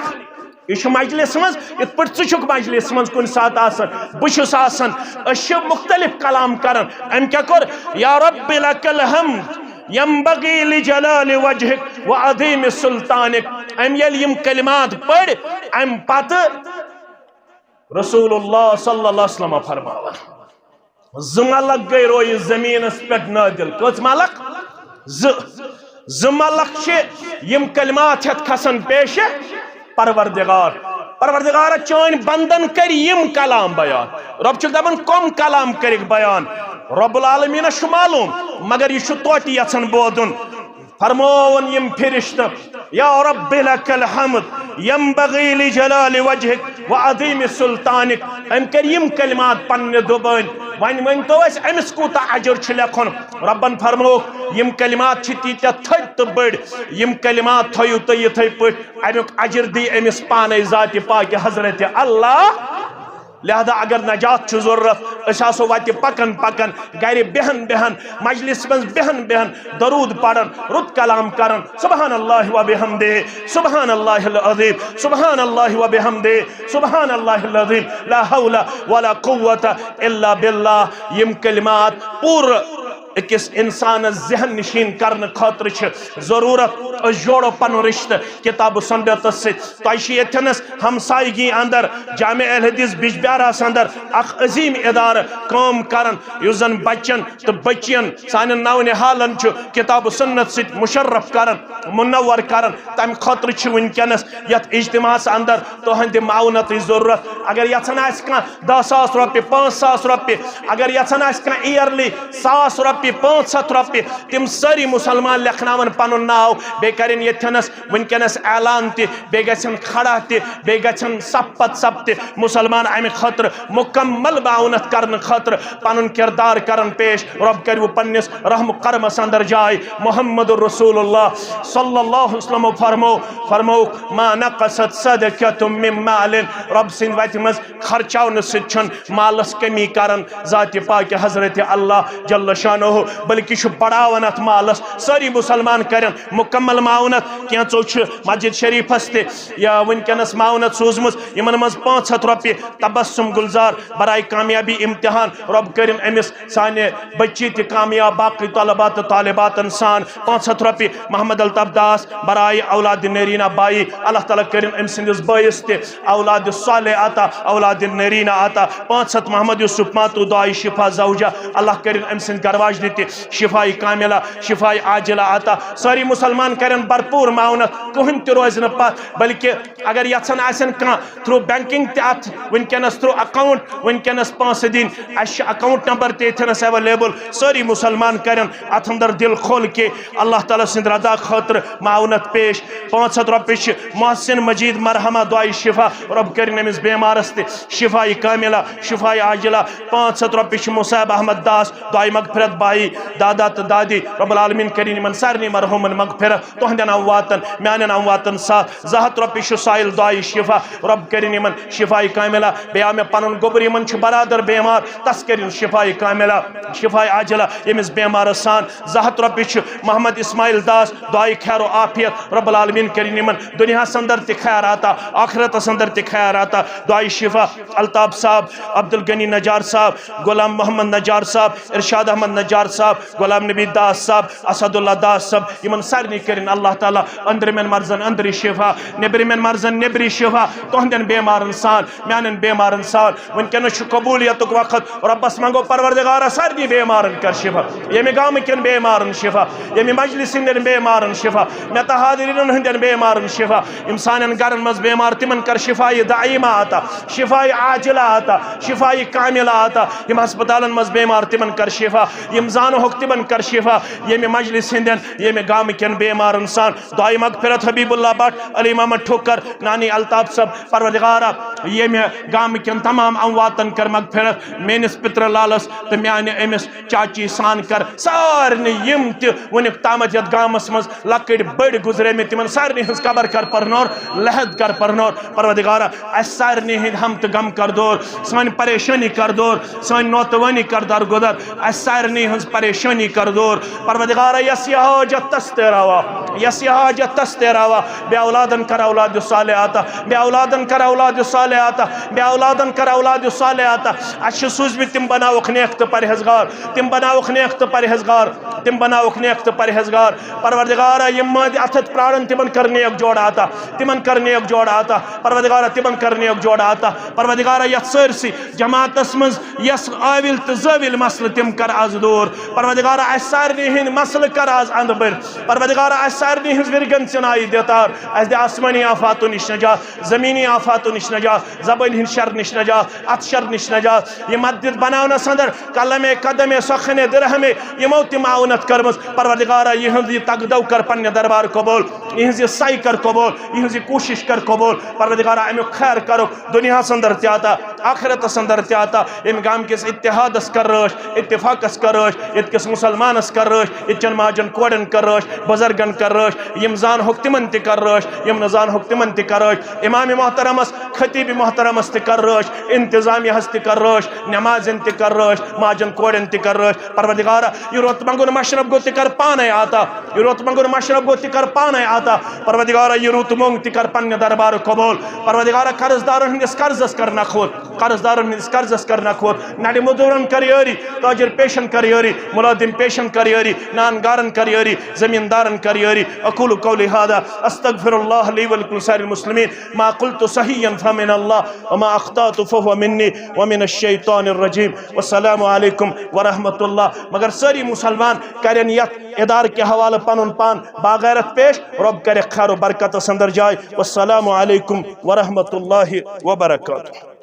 یہِ چھُ مجلس منٛز، یِتھ پٲٹھۍ ژٕ چھُکھ مجلس منٛز کُنہِ ساتہٕ آسان، بہٕ چھُس آسان، أسۍ چھِ مختلف کلام کران۔ أمۍ کیٛاہ کوٚر؟ یا رب لک الحمد ینبغی لجلال وجہک و عظیم سلطانک۔ أمۍ ییٚلہِ یِم کلمات پٔرۍ، اَمہِ پتہٕ رسول اللہ صلی اللہ علیہ وسلم فرماوان، زٕ ملک گٔے رویہِ زمینس پٮ۪ٹھ نٲدِل۔ کٔژ ملک؟ زٕ۔ زٕ ملک چھِ یِم کلمات ہٮ۪تھ کھسان پیش پروردگار۔ پروردگارا، چٲنۍ بندن کٔرۍ یِم کلام بیان۔ رۄب چھُکھ دپان، کم کلام کٔرِکھ بیان؟ رب العالمینس چھُ معلوم، مگر یہِ چھُ توتہِ یژھان بوزُن۔ فرمووُن یِم فرشتہٕ، یا رب لک الحمد ینبغی لجلال وجہک و عظیم سلطانک۔ أمۍ کٔرۍ یِم کلمات پننہِ زبٲنۍ۔ وۄنۍ ؤنۍ تو اَسہِ، أمِس کوٗتاہ اجر چھُ لیکھُن؟ ربن فرمووُکھ، یِم کلمات چھِ تیٖتیٛاہ تھٔدۍ تہٕ بٔڑۍ، یِم کلمات تھٲیِو تُہۍ یِتھے پٲٹھۍ، اَمیُک اجر دی أمِس پانے ذاتِ پاکہِ حضرت اللہ۔ لہذا اگر نجات چھُ ضرورت، أسۍ آسو وتہِ پکان پکان، گرِ بیہن بیہن، مجلس منٛز بیہن بیہن، درود پران، رُت کلام کران، سبحان اللہ و بحمدہ، سبحان اللہ العظیم، سبحان اللہ و بحمدہ، سبحان اللہ العظیم، لا حول ولا قوت الا باللہ۔ یِم کلمات پورٕ أکِس انسانس ذہن نشین کرنہٕ خٲطرٕ چھِ ضرورت۔ أسۍ جوڑو پنُن رشتہٕ کتاب و سنتس سۭتۍ۔ تۄہہِ چھِ ییٚتھٮ۪نس ہمسایگی اندر جامع اہل حدیث بجبیاراہس اندر اکھ عظیم ادارٕ کٲم کران، یُس زن بچن تہٕ بچین، سانٮ۪ن نونہالن چھُ کتاب و سنت سۭتۍ مشرف کران، منور کران۔ تمہِ خٲطرٕ چھِ وٕنکیٚنس یتھ اجتماعس اندر تُہنٛدِ معاونتٕچ ضرورت۔ اگر یژھان آسہِ کانٛہہ دَہ ساس رۄپیہِ، پانٛژھ ساس رۄپیہِ، اگر یژھان آسہِ کانٛہہ ایئرلی ساس رۄپیہِ، پانٛژھ ہتھ رۄپیہِ، تِم سٲری مسلمان لیکھناون پنُن ناو، بیٚیہِ کرن ییٚتھٮ۪نس وٕنکیٚنس اعلان تہِ، بیٚیہِ گژھن کھڑا تہِ، بیٚیہِ گژھن صف پتہٕ صف تہِ۔ مسلمان امہِ خٲطرٕ مکمل معاونت کرنہٕ خٲطرٕ پنُن کردار کرن پیش۔ رۄب کٔرِو پننِس رحم و کرمس اندر جاے۔ محمد رسول اللہ صلی اللہ علیہ وسلم فرمو، فرمووُکھ، ما نقصت صدقۃ من مال۔ رۄب سٕنٛدِ وتہِ منٛز خرچاونہٕ سۭتۍ چھُنہٕ مالس کمی کران ذاتِ پاکہِ حضرت اللہ جل شانہ، بلکہ چھُ بڑاوان اتھ مالس۔ سٲری مسلمان کرن مکمل معاونت۔ کینٛژو چھِ مسجد شریفس تہِ یا وٕنکیٚنس معاونت سوٗزمٕژ، یِمن منٛز پانٛژھ ہتھ رۄپیہِ تبسم گلزار برائے کامیابی امتحان۔ رۄب کٔرِن أمِس سانہِ بچی تہِ کامیاب، باقٕے طلبہ تہٕ طالباتن سان۔ پانٛژھ ہتھ رۄپیہِ محمد الطاف داس برائے اولاد نرینہ بائی، اللہ تعالیٰ کٔرِن أمۍ سٕنٛدِس بٲیِس تہِ اولاد صالح عطا، اولاد نرینہ عطا۔ پانٛژھ ہتھ محمد یوسف ماتو دعائے شفا زوجہ، اللہ کٔرِن أمۍ سٕنٛدِ گھر واجنہِ تہِ شفاء کاملہ، شفاء عاجلہ عطا۔ سٲری مسلمان کرن بھرپور معاونت، کٕہٕنۍ تہِ روزِ نہٕ پتھ، بلکہ اگر یژھان آسن کانٛہہ through banking تہِ اتھ وٕنکیٚنس through account وٕنکیٚنس پونٛسہٕ دِنۍ، اسہِ چھُ account number تہِ ییٚتھٮ۪نس available۔ سٲری مسلمان کرن اتھ اندر دل کھول کے اللہ تعالیٰ سٕنٛدِ رضا خٲطرٕ معاونت پیش۔ پانٛژھ ہتھ رۄپیہِ چھِ محسن مجید مرحمہ دعائے شفا، رۄب کٔرِن أمِس بیمارس تہِ شفاء کاملہ، شفاء عاجلہ۔ پانٛژھ ہتھ رۄپیہِ چھِ مصعب احمد داس دعائے مغفرت بھائی، دادا تہٕ دادی، رب العالمین کٔرِن یِمن سارنٕے مرحوٗمن مغفرت، تُہنٛدٮ۪ن امواتن، میانٮ۪ن امواتن ساتھ۔ زٕ ہتھ رۄپیہِ چھُ سائل دعایہِ شفا، رب کٔرِن یِمن شفایہِ کاملہ۔ بیٚیہِ آو مےٚ پنُن گوٚبُر، یِمن چھُ برادر بیمار، تس کٔرِن شفایہِ کاملہ، شفایہِ عاجلہ۔ ییٚمِس بیمارس سان زٕ ہتھ رۄپیہِ چھِ محمد اسماعیل داس، دعایہِ خیر و عافیت، رب العالمین کٔرِن یِمن دُنیاہس اندر تہِ خیر عطا، آخرتس اندر تہِ خیر عطا۔ دعایہِ شفا الطاف صاحب، عبدالغنی نجار صاحب، غلام محمد نجار صاحب، ارشاد احمد نجار صاحب، غلام نبی داس صاحب، اسد اللہ داس صاحب، یِمن سارنٕے کٔرِن اللہ تعالیٰ أنٛدرِمٮ۪ن مرضن أنٛدری شفا، نیٚبرِمٮ۪ن مرضن نیٚبری شفا، تُہنٛدٮ۪ن بیمارن سان، میانٮ۪ن بیمارن سان۔ وٕنکیٚنس چھُ قبولیتُک وقت، رۄبس منٛگو پروردگارا سارنٕے بیمارن کر شفا، ییٚمہِ گامہٕ کٮ۪ن بیمارن شفا، ییٚمہِ مجلس ہٕنٛدٮ۪ن بیمارن شفا، مےٚ تہٕ حاضریٖنن ہٕنٛدٮ۪ن بیمارن شفا، یِم سانٮ۪ن گرن منٛز بیمار تِمن کر شفایہِ دائمہ عطا، شفایہِ عاجلہ عطا، شفایہِ کاملہ عطا، یِم ہسپتالن منٛز بیمار تِمن کر شفا، یِم زانہوکھ تِمن کر شفا، ییٚمہِ مجلس ہٕنٛدٮ۪ن، ییٚمہِ گامہٕ کٮ۪ن بیمارن سان۔ دعایہِ مغفرت حبیب اللہ بٹ، علی محمد ٹھوکر، نانی الطاف صٲب، پروردگارا، ییٚمہِ گامہٕ کٮ۪ن تمام امواتن کر مغفرت، میٲنِس پِترٕ لالس تہٕ میانہِ أمِس چاچی سان کر سارنٕے یِم تہِ وُنیُک تامتھ یتھ گامس منٛز لۄکٕٹۍ بٔڑۍ گُزریمٕتۍ، تِمن سارنٕے ہٕنٛز قبر کر پرنور، لحد کر پرنور۔ پروردگارا، اسہِ سارنٕے ہٕنٛدۍ ہم تہٕ غم کر دور، سٲنۍ پریشٲنی کر دور، سٲنۍ نوتوٲنی کر درگُدر، اسہِ سارنٕے ہٕنٛز پریشٲنی کر دور۔ پروردگارا، یس یہِ حاجت تس تہِ روا، یس یہِ حاجت تس تہِ روا، بے اولادن کر اولاد صالح عطا، بے اولادن کر اولاد صالح عطا، بے اولادن کر اولاد صالح عطا۔ اسہِ چھِ سوٗزمٕتۍ تِم بناوکھ نیک تہٕ پرہیزگار، تِم بناوکھ نیک تہٕ پرہیزگار، تِم بناوکھ نیک تہٕ پرہیزگار۔ پروردگارا، یِم مٲنٛدِ اَتھَتھ پرٛارَن، تِمَن کر نیک جوڑ عطا، تِمَن کر نیک جوڑ عطا۔ پروردگارا، تِمَن کر نیک جوڑ عطا۔ پروردگارا، یَتھ سٲرسٕے جماعتَس منٛز یَس عٲوِل تہٕ زٲوِل مسلہٕ، تِم کر آز دوٗر۔ پروردگارا، اَسہِ سارنٕے ہٕنٛدۍ مسلہٕ کر آز اَنٛدٕ بٔرۍ۔ پروردگارا، اَسہِ سارنٕے ہٕنٛز وِرگَن ژِنایہِ دِتار۔ اَسہِ دِ آسمٲنی آفاتو نِش نجات، زٔمیٖنی آفاتو نِش نجات، زبٲنۍ ہٕنٛدۍ شر نِش نجات، اَتھٕ شر نِش نجات۔ یہِ مسجد بناونَس اندر قلمے قدمے سخنے درہمے یِمو تہِ معاونت کٔرمٕژ، پروردگارا، یِہٕنٛز یہِ تگدو کر پننہِ دربار قبول، یِہٕنٛز یہِ سعی کر قبول، یِہٕنٛز یہِ کوٗشش کر قبول۔ پروردگارا، امیُک خیر کرُکھ دُنیاہس اندر تہِ عطا، آخرتس اندر تہِ عطا۔ ییٚمہِ گامہٕ کِس اتحادس کر رٲچھ، اتفاقس کر رٲچھ، ییٚتہِ کِس مسلمانس کر رٲچھ، ییٚتہِ چٮ۪ن ماجن کورٮ۪ن کر رٲچھ، بُزرگن کر رٲچھ، یِم زانہوکھ تِمن تہِ کر رٲچھ، یِم نہٕ زانہوکھ تِمن تہِ کر رٲچھ۔ امام محترمس، خطیب محترمس تہِ کر رٲچھ، انتظامیہس تہِ کر رٲچھ، نمازن تہِ کر رٲچھ، ماجن کورٮ۪ن تہِ کر رٲچھ۔ پروردگارا، یہِ رُت منٛگُن مشرب گوٚو تہِ کر پانے عطا، یہِ رُت منٛگُن مشرب گوٚو تہِ کر پانے عطا۔ پروردگارا، یہِ رُت مۄنگ تہِ کر پننہِ دربارُک قبول۔ پروردگارا، قرض دارن ہٕنٛدِس قرضس کر نکھوت، قرض دارن ہٕنٛدِس قرضس کر نکھوت۔ نڑِ مزدورن کر یٲری، تاجر پیشن کر یٲری، ملازم پیشن کر یٲری، نان گارن کر یٲری، زمیٖن دارن کر یٲری۔ اقول قولی هذا، استغفر الله لي ولكم سائر المسلمين، ما قلت صحيحا فمن الله، وما اخطأت فهو مني ومن الشيطان الرجيم۔ والسلام عليكم ورحمة الله۔ مگر سٲری مسلمان کرن یتھ ادارٕ کہِ حوالہٕ پنُن پان باغیرت پیش، رۄب کرِ خیر و برکتس اندر جاے۔ والسلام عليكم ورحمة الله وبركاته۔